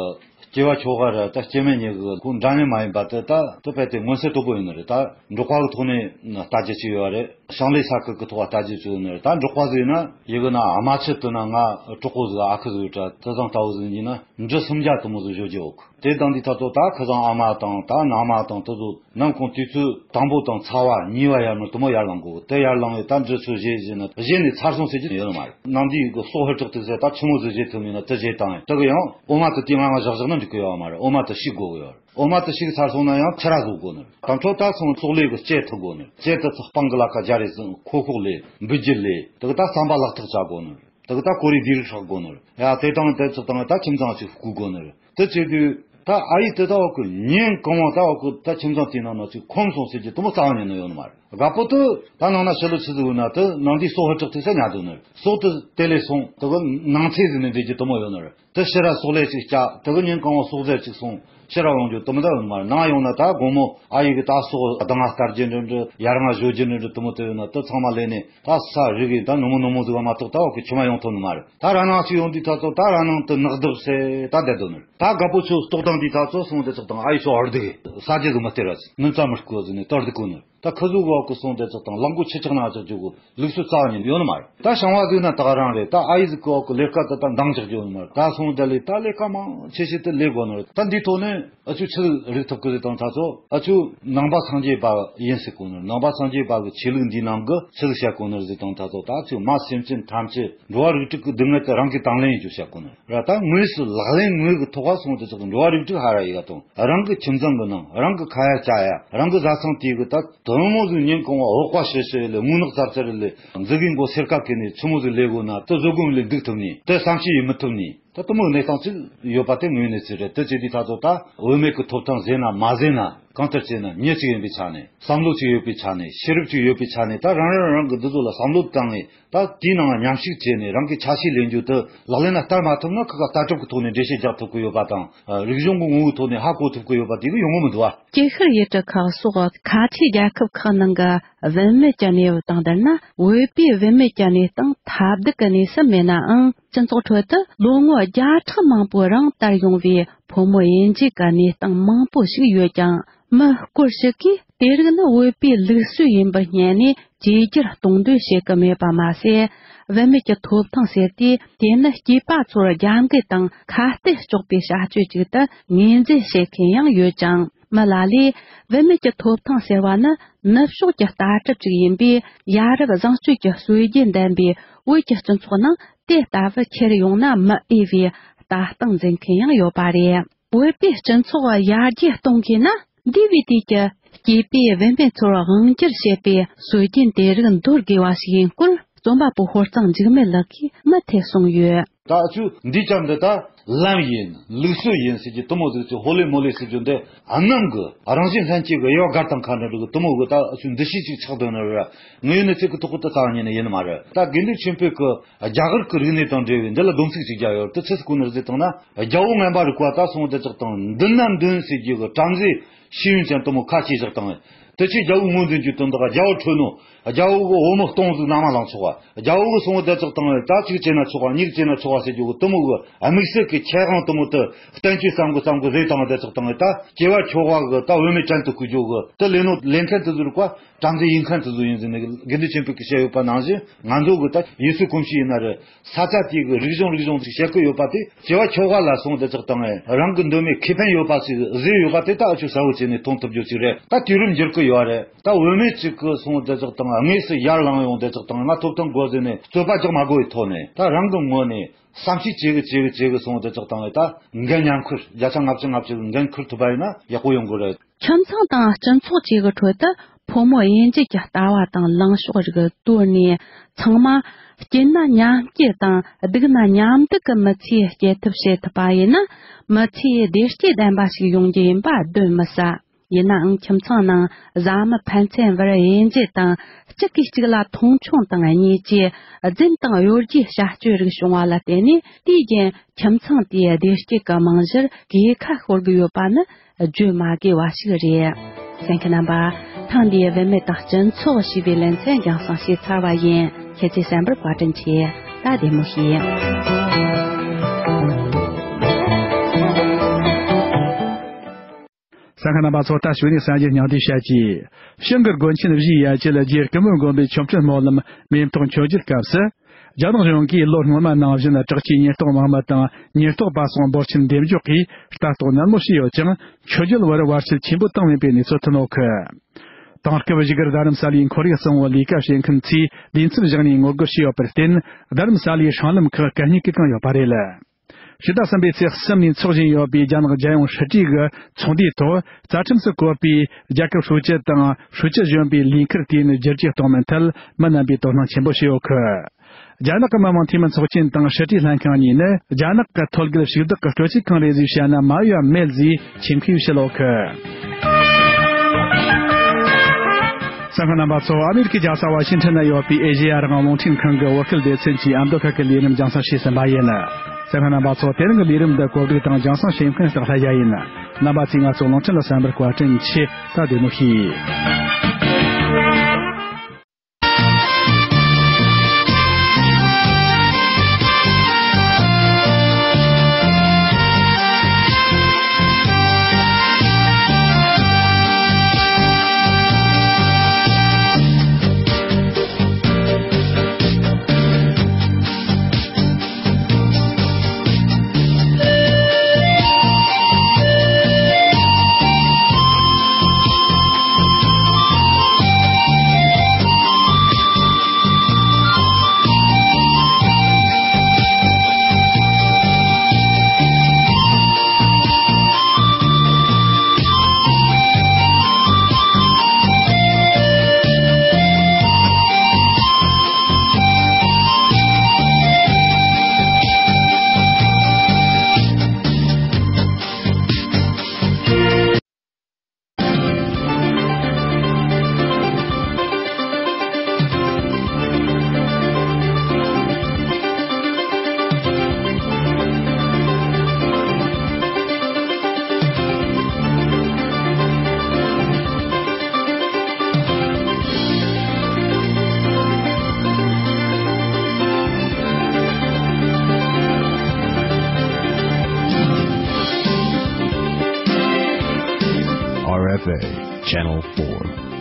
སྐྱེ་བ་ཆོག་ག་ར་ད་སྐྱེ་དམན་གཉིས་ཀྱི་ཁོ་འདྲ་མཉམ་མ་ཡིན་པ་དེ་ད་དེ་རྦད་དེ་མངོན་གསལ་དོད་པོ་ཡིན་ནི་རེད། ད་འབྲོག་པ་གི་ཐོག་ནས་ལྟ་རྒྱུ་ཅིག་ཡོད་རེད། ཞིང་ལས་ས་ཁུལ་གྱི་ཐོག་ལྟ་རྒྱུ་ཅིག་ཡོད་ནི་རེད། ད་འབྲོག་པ་ཟིག་ཡིན་ན་ཡི་གེ་ན་ཨ་མ་ཆེ་དུ་ན་ང་གྲོགས་པོ་ཟིག་ཨ་ཁུ་ཟིག་ཡོད་དྲ་དེ་ཚང་ལྟ་བུ་ཟིག་ཡིན་ན་འབྲུ་སུམ་བརྒྱ་དུ་མོ་ཟིག་བཞོ་རྒྱུ་ཡོད་གི། དེ་དང་དེའི་ཐད་དུ་ད་ཁ་སང་ཨ་མ་དང་ད་ན་མ་དང་དེ་ཚོ་ནམ་གང་དུས་ཚོད་དང་པོ་དང་ཚ་བ་གཉིས་པ་ཡར་ནས་དུ་མོ་ཡར་ལངས་དགོས། དེ་ཡར་ལངས་ཡོད་ད་འབྲི་ཚོ་བཞེས་བཞེས་ན་བཞེས་ནས་ཚར་སོང་ཟེར་གྱི་ཡོད་ནི་མ་རེད། ནམ་དུས་ཀྱི་ཟོག་ཧུར་དྲག་ཐུག་ཟེར་ད་ཆུ་མོ་ཟིག་བཞེས་ཐུབ་མིན་ན་དེ་བཞེས་བཏང་ཡོད། དེ་གི་ཡང་འོ་མ་དེ་དེ་ང་ང་བཞག་བཞག་ན་འགྲིག་གི་ཡོད་མ་རེད། འོ་མ་དེ་བཤིག་དགོས་གི་ཡོད་རེད། འོ་མ་དེ་བཤིག་ཚར་སོང་ན་ཡང་ཕྱུ་ར་བཟོ་དགོས་ནི་རེད། དང་ཕྱོགས་ད་སོང་ཟོག་ལས་གི་སྐྱེ་ཐུབ་དགོས་ནི་རེད། སྐྱེ་དེ་ཚོ་སྤང་གི་ལ་ཁ་རྒྱ་རེ་ཟིན་ཁོ་ཁོག་ལས་འབུད་རྒྱུ་ལས་དེ་གི་ད་ཟམ་པ་ལག་ཐག་བྱ་དགོས་ནི་རེད། དེ་གི་ད་ཀོ་རེ་དེ་རིགས་ཧྲག་དགོས་ནི་རེད། ཡ་དེ་དང་དེ་ཚོ་དང་ད་ཁྱིམ་ཚང་ཅིག་བསྐུལ་དགོས་ནི་རེད། དེ་བྱེད་དུས་ད་ཨ་ཡེ་དེ་ད་འོག་གི་ཉིན་གང་བ་ད་འོག་གི་ད་ཁྱིམ་ཚང་དེའི་ནང་ན་ཅིག་ཁོམ་སོང་ཟེར་གྱི་དུ་མོ་རྩ་བ་ཉིད་ནས་ཡོད་ནི་མ་རེད། དགའ་པོ་དེ་ད་ནང་ན་ཕྱི་ལོ་ཆུ་ཚོད་འོད་ན་དེ་ནང་དེའི་ཟོག་ཧུར་དྲག་ཐུག་ས་ཉལ་འདུག་ནི་རེད། ཟོག་དེ་དེ་ལས་སོང་དེ་གི་ནང་ཚེ་ཟིན་ནས་འདྲེད་ཀྱི་དུ་མོ་ཡོད་ནི་རེད། དེ་ཕྱི་ར་ཟོག་ལས་ཅིག་བསྐྱལ་དེ་གི་ཉིན་གང་བ་ཟོག་རྫས་ཅིག་སོང་ཕྱི་ར་ཡོང་རྒྱུ་དུ་མོ་ད་ཡོད་ནི་མ་རེད། ནང་ཡོང་ན་ད་དགོང་མོ་ཨ་ཡེ་གི་ད་ཟོག་ཟླ་ང་སྟར་རྒྱུ་འདྲ་འདྲ་ཡར་ང་བཞོ་རྒྱུ་འདྲ་འདྲ་དུ་མོ་དེ་ཡོད་ན་དེ་ཚང་མ་ལས་ནས། ད་ས་རི་གི་ད་ནུ་མོ་ནུ་མོ་ཟིག་བ་མ་གཏོགས་ད་འོག་གི་ཆུ་མ་ཡོང་ཐུབ་ནི་མ་རེད། ད་ར་ནང་ཞིག་ཡོང་དུས་ད་ཚོ་ད་ར་ནང་དུ་ནག་རྡུབ་སེ་ད་བསྡད་དོ་ནི་རེད། ད་དགའ་པོ་ཆུ་ལྟོགས་དང་དུས་ད་ཚོ་སོང་དེ་ཚོ་དང་ཨ་ཡེ་ཤོ་ཧར་དུ་གི་ས་རྒྱུ་གི་མི་སྟེར་ར་ཟིག་ནུ་རྩ་མི་སྐོ་ཟིག་ནས་ཏར་དུ་གོ་ནི་རེད། ད་ཁི་ཟུག་གི་འོག་གི་སོང་དེ་ཚོ་དང་ལག་མགོ་ཆེ་ཆག་ན་ཆག་རྒྱུ་གི་ལུགས་སྲོལ་རྩ་བ་ཉིད་ཡོད་ནི་མ་རེད། ད་ཞང་བ་ཟིག་ན་ད་ག་རང་རེད། ད་ཨ་ཡེ་ཟིག་གི་འོག་གི་ལས་ཀ་དེ་ད་འདང་རྒྱག་རྒྱུ་ཡོད་ནི་མ་རེད། ད་སོང་དེ་ལས་ད་ལས་ཀ་མང་ཆེ་ཤོས་དེ་ལས་དགོས་ནི་རེད། ད་འདིའི་ཐོག་ནས། ཨ་ཆུ་ཆི་ཟིག་རིག་ཐུབ་ཀི་ཟིག་དང་ད་ཚོ་ཨ་ཆུ་ནང་པ་སངས་རྒྱས་པ་ཡིན་ཟེར་གོ་ནི་རེད། ནང་པ་སངས་རྒྱས་པ་གི་ཆོས་ལུགས་འདིའི་ནང་གི་ཆི་ཟིག་བཤད་གོ་ནི་རེད་ཟེར་དང་ད་ཚོ་ད་ཨ་ཆུ་མ་སེམས་ཅན་ཐམས་ཅད་འགྲོ་བ་རིགས་དྲུག་གི་སྡུག་བསྔལ་དེ་རང་གིས་དང་ལེན་ཡེད་རྒྱུ་བཤད་གོ་ནི་རེད། ད་དངོས་སུ་ལག་ལེན་དངོས་ཀྱི་ཐོག་ག་སོང་དེ་ཚོ་གི་འགྲོ་བ་རིགས་དྲུག་ཧ་ར་ཡི་ག་དང་རང་གི་ཁྱིམ་ཚང་གི་ནང་རང་གི་ཁ་ཡ་ཅ་ཡ་རང་གི་བཟའ་ཚང་དེ་གི་ད་དུ་མོ་ཟིག་ཉིན་གང་བ་འོག་པ་ཤི་ཤི་ལས་མུན་ནག་ཙར་ཙར་ལས་འཛི་གི་མགོ་སེར་ཀ་གི་ནས་ཆི་མོ་ཟིག་ལས་གོ་ན་དུ་བཟོད་སྒོམ་ལས་འདུག་ཐུབ་ནི་དུ་བསམ་ཤེས་ཡེད་མི་ཐུབ་ནི། ད་དུ་མོ་གནས་སྟངས་ཅིག་ཡོད་པ་དེ་དངོས་གནས་ཅིག་རེད། དེ་བྱེད་དུས་ད་ཚོ་ད་བུད་མེད་ཀྱི་ཐོབ་ཐང་ཟེར་ན་མ་ཟེར་ན་གང་ལྟར་བྱས་ན་མྱི་གཅིག་ཡིན་པའི་ཆ་ནས་བསམ་བློ་གཅིག་ཡོད་པའི་ཆ་ནས་ཤེས་རབ་གཅིག་ཡོད་པའི་ཆ་ནས་ད་རང་རང་རང་གི་འདི་ཚོ་ལ་བསམ་བློ་བཏང་ནས་ད་དེའི་ནང་མཉམ་ཞུགས་བྱས་ནས་རང་གི་ཆ་ཤས་ལེན་རྒྱུ་དེ་ལག་ལེན་ལ་བསྟར་མ་ཐུབ་ན་ཁ་ཁ་ལྟ་གྲུབ་ཀྱི་ཐོག་ནས་འགྲེལ་བཤད་རྒྱག་ཐུབ་ཀྱི་ཡོད་པ་དང་རིག་གཞུང་གི་ངོ་བོའི་ཐོག་ནས་ཧ་གོ་ཐུབ་ཀྱི་ཡོད་པ་དེ་གི་ཡོང་གི་མི་འདུག་ཨ། སྐྱེ་ཤི་ཡུལ་གྲུ་ཁག་སོགས་ཁ་ཆེའི་རྒྱལ་ཁབ་ཁག་ནང་གི་བུད་མེད་ཀྱི་གནས་བབ་དང་བསྡུར་ན། བོད་པའི་བུད་མེད་ཀྱི་གནས་སྟངས་ཐབས་སྡུག་གི་གནས་སུ་མེད་ནའང་། སྤྱི་ཚོགས་ཁྲོད་དུ་ལོ་ངོ་བརྒྱ་ཕྲག་མང་པོའི་རིང་དར་ཡོང་བའི་ཕོ་མོ་དབྱེ་འབྱེད་ཀྱི་གནས་སྟངས་མང་པོ་ཞིག་ཡོད་ཀྱང་ མི་སྐོར་ཞིག་གིས་དེ་རིགས་ནི་བོད་པའི་ལུགས་སྲོལ་ཡིན་པར་བསྙད་ནས་བཅོས་བསྒྱུར་གཏོང་འདོད་བྱེད་ཀྱི་མེད་པ་མ་ཟད། བུད་མེད་ཀྱི་ཐོབ་ཐང་ཟེར་དུས་དེ་ནི་སྐྱེས་པ་ཚོར་རྒྱབ་འགལ་དང་ཁ་གཏད་གཅོག་པའི་བྱ་སྤྱོད་ཅིག་ཏུ་ངོས་འཛིན་བྱེད་མཁན་ཡང་ཡོད་ཅིང་། མི་ལ་ལས་བུད་མེད་ཀྱི་ཐོབ་ཐང་ཟེར་བ་ནི་ནུབ་ཕྱོགས་ཀྱི་ལྟ་གྲུབ་ཅིག་ཡིན་པས། ཡ་རབས་བཟང་སྤྱོད་ཀྱི་སྲོལ་རྒྱུན་ལྡན་པའི་བོད་ཀྱི་སྤྱི་ཚོགས་ནང་དེ་ལྟ་བུ་ཁྱེར་ཡོང་ན་མི་འོས་པའི་ལྟ་སྟངས་འཛིན་མཁན་ཡང་ཡོད་པ་རེད། བོད་པའི་སྤྱི་ཚོགས་ཡར་རྒྱས་གཏོང་དགོས་ན། འདས་པའི་དུས་ཀྱི་སྐྱེས་པའི་བུད་མེད་ཚོར་དབང་སྒྱུར་བྱེད་པའི་སྲོལ་རྒྱུན་དེ་རིགས་འདོར་དགོས་པ་ཞིག་ཡིན་སྐོར། རྩོམ་པ་པོ་ཧོར་གཙང་འཇིགས་མེད་ལགས་ཀྱིས་མུ་མཐུད་གསུངས་ཡོད། ད་ཨ་ཆུ་འདི་ཅམ་འདི་ད་ལམ་ཡིན་ལུགས་སྲོལ་ཡིན་ཟེར་གྱི་དུ་མོ་ཟིག་ཅིག་ཧོ་ལེ་མོ་ལེ་ཟེར་རྒྱུ་འདི་ཨ་ནམ་གི་རང་བཞིན་ལྷན་སྐྱེས་གི་ཡོ་གར་དང་ཁ་འདྲ་འདྲ་གི་དུ་མོ་གི་ད་ཨ་ཆུ་འདི་ཤི་ཅིག་ཆགས་དོན་ནི་ར། ངས་ཡོད་ནི་ཚིག་གི་ཐོག་གི་ད་ཚང་ཉིད་ནི་ཡིན་ནི་མ་རེད། ད་དགེ་འདུན་ཆོས་འཕེལ་གི་རྒྱ་གར་གི་རིག་གནས་དང་འབྲེལ་བའི་འདི་ལ་སྡོམ་ཚིག་ཅིག་རྒྱག་ཡོད་དུ་ཚིག་གོ་ནི་རེད་ཟེར་བཏང་ན། རྒྱལ་པོ་ངན་པ་རིག་པ་ད་སོང་བ་དེ་ཚོ་དང་མདུན་ན་མདུན་ཟེར་རྒྱུ་གི་བྲམ་ཟེ་ཤེས་ཡོན་ཅན་དུ་མོ་ཁ་ཆེ་བཞག་དང་། དེ་ཆོས་རྒྱལ་པོ་ངོས་འཛིན་རྒྱུ་དོན་དག་རྒྱལ་པོ་ཁྲོས་ནོ། རྒྱལ་པོ་གི་འོ་མ་སྟོང་ཟིག་ནང་མ་ལངས་ཆོག་པ། རྒྱལ་པོ་གི་སོང་བ་དེ་ཚོ་དང་ད་གཅིག་བྱས་ན་ཆོག་པ་གཉིས་བྱས་ན་ཆོག་པ་ཟེར་རྒྱུ་གི་དུ་མོ་གི་དམིགས་བསལ་གི་ཁྱད་དབང་དུ་མོ་དུ་བསྟན་བཅོས་བསམ་གི་བསམ་གི་ཟེར་དང་དེ་ཚོ་དང་ད་སྐྱེ་བ་ཆོག་པ་གི་ད་བུད་མེད་བྲན་དུ་བཀོལ་རྒྱུ་གི་དུ་ལས་ནོ་ལས་མཁན་དུ་ཟུར་བ། བྲམ་ཟེ་ཡིན་མཁན་དེ་ཚོ་ཡིན་ཟེར་ནས་དགེ་འདུན་ཆོས་འཕེལ་གྱིས་བཤད་ཡོད་པ་ནང་བཞིན་ང་ཚོ་གི་ད་ཡུལ་སྲོལ་གོམས་གཤིས་ཡིན་ན་རེད། ས་ཆ་དེ་གི་རིག་གཞུང་རིག་གཞུང་ཟིག་བཤད་ཀྱི་ཡོད་པ་དེ་སྐྱེ་བ་ཆོག་པ་ལ་སོང་དེ་ཚོ་དང་རང་གི་འདོད་མོས་ཁེ་ཕན་ཡོད་པ་ཞིག་བཟོས་ཡོད་པ་དེ་ད་ཨ་ཆུ་གསལ་བོ་བྱས་ནས་མཐོང་ཐུབ་རྒྱུ་ཞིག་རེད། ད་དུས་རིམ་འགྱུར་གི་ཡོད་རེད། ད་བུད་མེད་ཅིག་གི་སོང་དེ་ཚོ་དང་དངོས་སུ་ཡར་ལངས་ཡོང་དེ་ཚོ་དང་ང་ཐོབ་ཐང་དགོས་ཟེར་ནས་རྩོད་པ་རྒྱག་མ་དགོས་པའི་ཐོག་ནས་ད་རང་གི་ངོས་ནས་བསམ་ཤེས་བྱེད་གི་བྱེད་གི་བྱེད་གི་སོང་དེ་ཚོ་དང་ད་འགན་མཉམ་འཁུར་བརྒྱ་ཆ་ལྔ་བཅུ་ང་བཅུ་གི་འགན་འཁུར་ཐུབ་པ་ཡིན་ན་ཡག་པོ་ཡོང་གི་རེད། ཁྱིམ་ཚང་དང་སྤྱི་ཚོགས་བཅས་ཀྱི་ཁྲོད་དུ་ཕོ་མོ་དབྱེ་འབྱེད་ཀྱི་ལྟ་བ་དང་ལངས་ཕྱོགས་རིགས་དོར་ནས། ཚང་མ་སྐྱིད་ན་མཉམ་སྐྱིད་དང་སྡུག་ན་མཉམ་སྡུག་གི་མི་ཚེ་སྐྱེལ་ཐབས་བྱེད་ཐུབ་པ་ཡིན་ན། མི་ཚེ་བདེ་སྐྱིད་ལྡན་པ་ཞིག་ཡོང་རྒྱུ་ཡིན་པ་གདོན་མི་ཟ། ཡིན་ནའང་ཁྱིམ་ཚང་ནང་བཟའ་མི་ཕན་ཚུན་བར་དབྱེ་འབྱེད་དང་། གཅིག་གིས་གཅིག་ལ་མཐོང་ཆུང་དང་བརྙས་བཅོས། རྫུན་དང་གཡོ་སྒྱུའི་བྱ་སྤྱོད་རིགས་བྱུང་བ་ལ་བརྟེན་ནས། དེའི་རྐྱེན་ཁྱིམ་ཚང་དེའི་བདེ་སྐྱིད་ཀྱི་རྨང་གཞིར་གས་ཁ་ཤོར་གྱི་ཡོད་པ་ནི་བརྗོད་མ་དགོས་པ་ཞིག་རེད། གསན་མཁན་རྣམ་པ། ཐེངས་འདིའི་བུད་མེད་དང་སྤྱི་ཚོགས་ཞེས་པའི་ལེ་ཚན་རྒྱང་སྲིང་བྱས་ཚར་བ་ཡིན། ཁྱེད་ཚོས་གསན་པར་བཀའ་དྲིན་ཆེ། ད་བདེ་མོ་བྱོས། གསན་མཁན་རྣམ་པ་ཚོ་ད་གཞུག་ནས་གསར་འགྱུར་སྙིང་བསྡུས་བཤད་ཀྱིས། ཞང་གི་དགོན་ཆེན་བཞིའི་ཡན་ཆད་རྗེ་སྐུ་མོ་མགོན་པོའི་ཆོ་འཕྲུལ་སྨོན་ལམ་མེ་ཏོག་མཆོད་མཇལ་སྐབས་སུ། རྒྱ་ནག་གཞུང་གིས་ལོ་སྔོན་མ་ནང་བཞིན་དྲག་ཆས་ཉེན་རྟོག་དམག་མི་དང་ཉེན་རྟོག་པ་སོགས་འབོར་ཆེན་འདེམས་འཇོག་གིས་ལྟ་རྟོག་ནན་མོ་བྱས་ཡོད་ཅིང་། མཆོད་མཇལ་བར་བར་ཆད་ཆེན་པོ་བཏང་མེད་པའི་གནས་ཚུལ་ཐོན་ཡོད་གི། དེང་སྐབས་བཞུགས་སྒར་རྡ་རམ་ས་ལའི་ཁོར་ཡུག་གཙང་བོ་ལས་ཀ་བྱེད་མཁན་ཚོས་ལས་འཚམས་བཞག་ནས་ངོ་རྒོལ་བྱས་ཡོད་པར་བརྟེན། རྡ་རམ་ས་ལའི་སྲང་ལམ་ཁག་གད་སྙིགས་ཀྱིས་གང་ཡོད་པ་རེད། ཕྱི་ཟླ་གསུམ་པའི་ཚེས་གསུམ་ནས་འཚོགས་བཞིན་ཡོད་པའི་རྒྱ་ནག་རྒྱལ་ཡོངས་སྲིད་གྲོས་ཀྱི་ཚོགས་འདུའི་ཐོག་རྩ་ཁྲིམས་སུ་བཀོད་པའི་རྒྱལ་ཁབ་ཧྲུའུ་ཅི་དང་ཧྲུའུ་ཅི་གཞོན་པའི་ལས་འཁུར་དེ་ནི་བསྒྱུར་བཅོས་གཏོང་མིན་ཐད་མི་རྣམ་པས་དོ་སྣང་ཆེན་པོ་བྱས་ཡོད་གི། རྒྱ་ནག་གི་མི་དམངས་འཐུས་མི་ཚོགས་ཆེན་དང་སྲིད་གྲོས་ལྷན་ཁང་གཉིས་ནི་རྒྱ་ནག་གི་ཐོད་བརྒལ་ཕྱུག་བདག་གི་སྤྲོ་སྐྱིད་གང་རེད་ཟེར་བཤད་ན་མ་འོས་པ་མེད་ཟེར་ཆེད་མཁས་བྱེད་ལོག་གི། གསན་མཁན་རྣམ་པ་ཚོ། ཨ་མེ་རི་ཁའི་རྒྱལ་ས་ཝ་ཤིང་ཊོན་ན་ཡོད་པའི་ཨེ་ཤེ་ཡ་རང་དབང་རླུང་འཕྲིན་ཁང་གི་བོད་སྐད་སྡེ་ཚན་གྱིས་ཨ་མདོ་ཁ་ཤས་ཀྱི་ལས་རིམ་རྒྱང་སྲིང་བྱས་ཟིན་པ་ཡིན། གསན་མཁན་རྣམ་པ་ཚོ། དེ་རིང་གི་ལས་རིམ་འདི་གོ་སྒྲིག་དང་རྒྱང་སྲིང་བྱེད་མཁན་སྟག་ལྷ་རྒྱལ་ཡིན། རྣམ་པ་ཚོས་ང་ཚོའི་རླུང་འཕྲིན་ལ་གསན་པར་བཀའ་དྲིན་ཆེ། ད་བདེ་མོ་བྱོས། Bay, Channel four.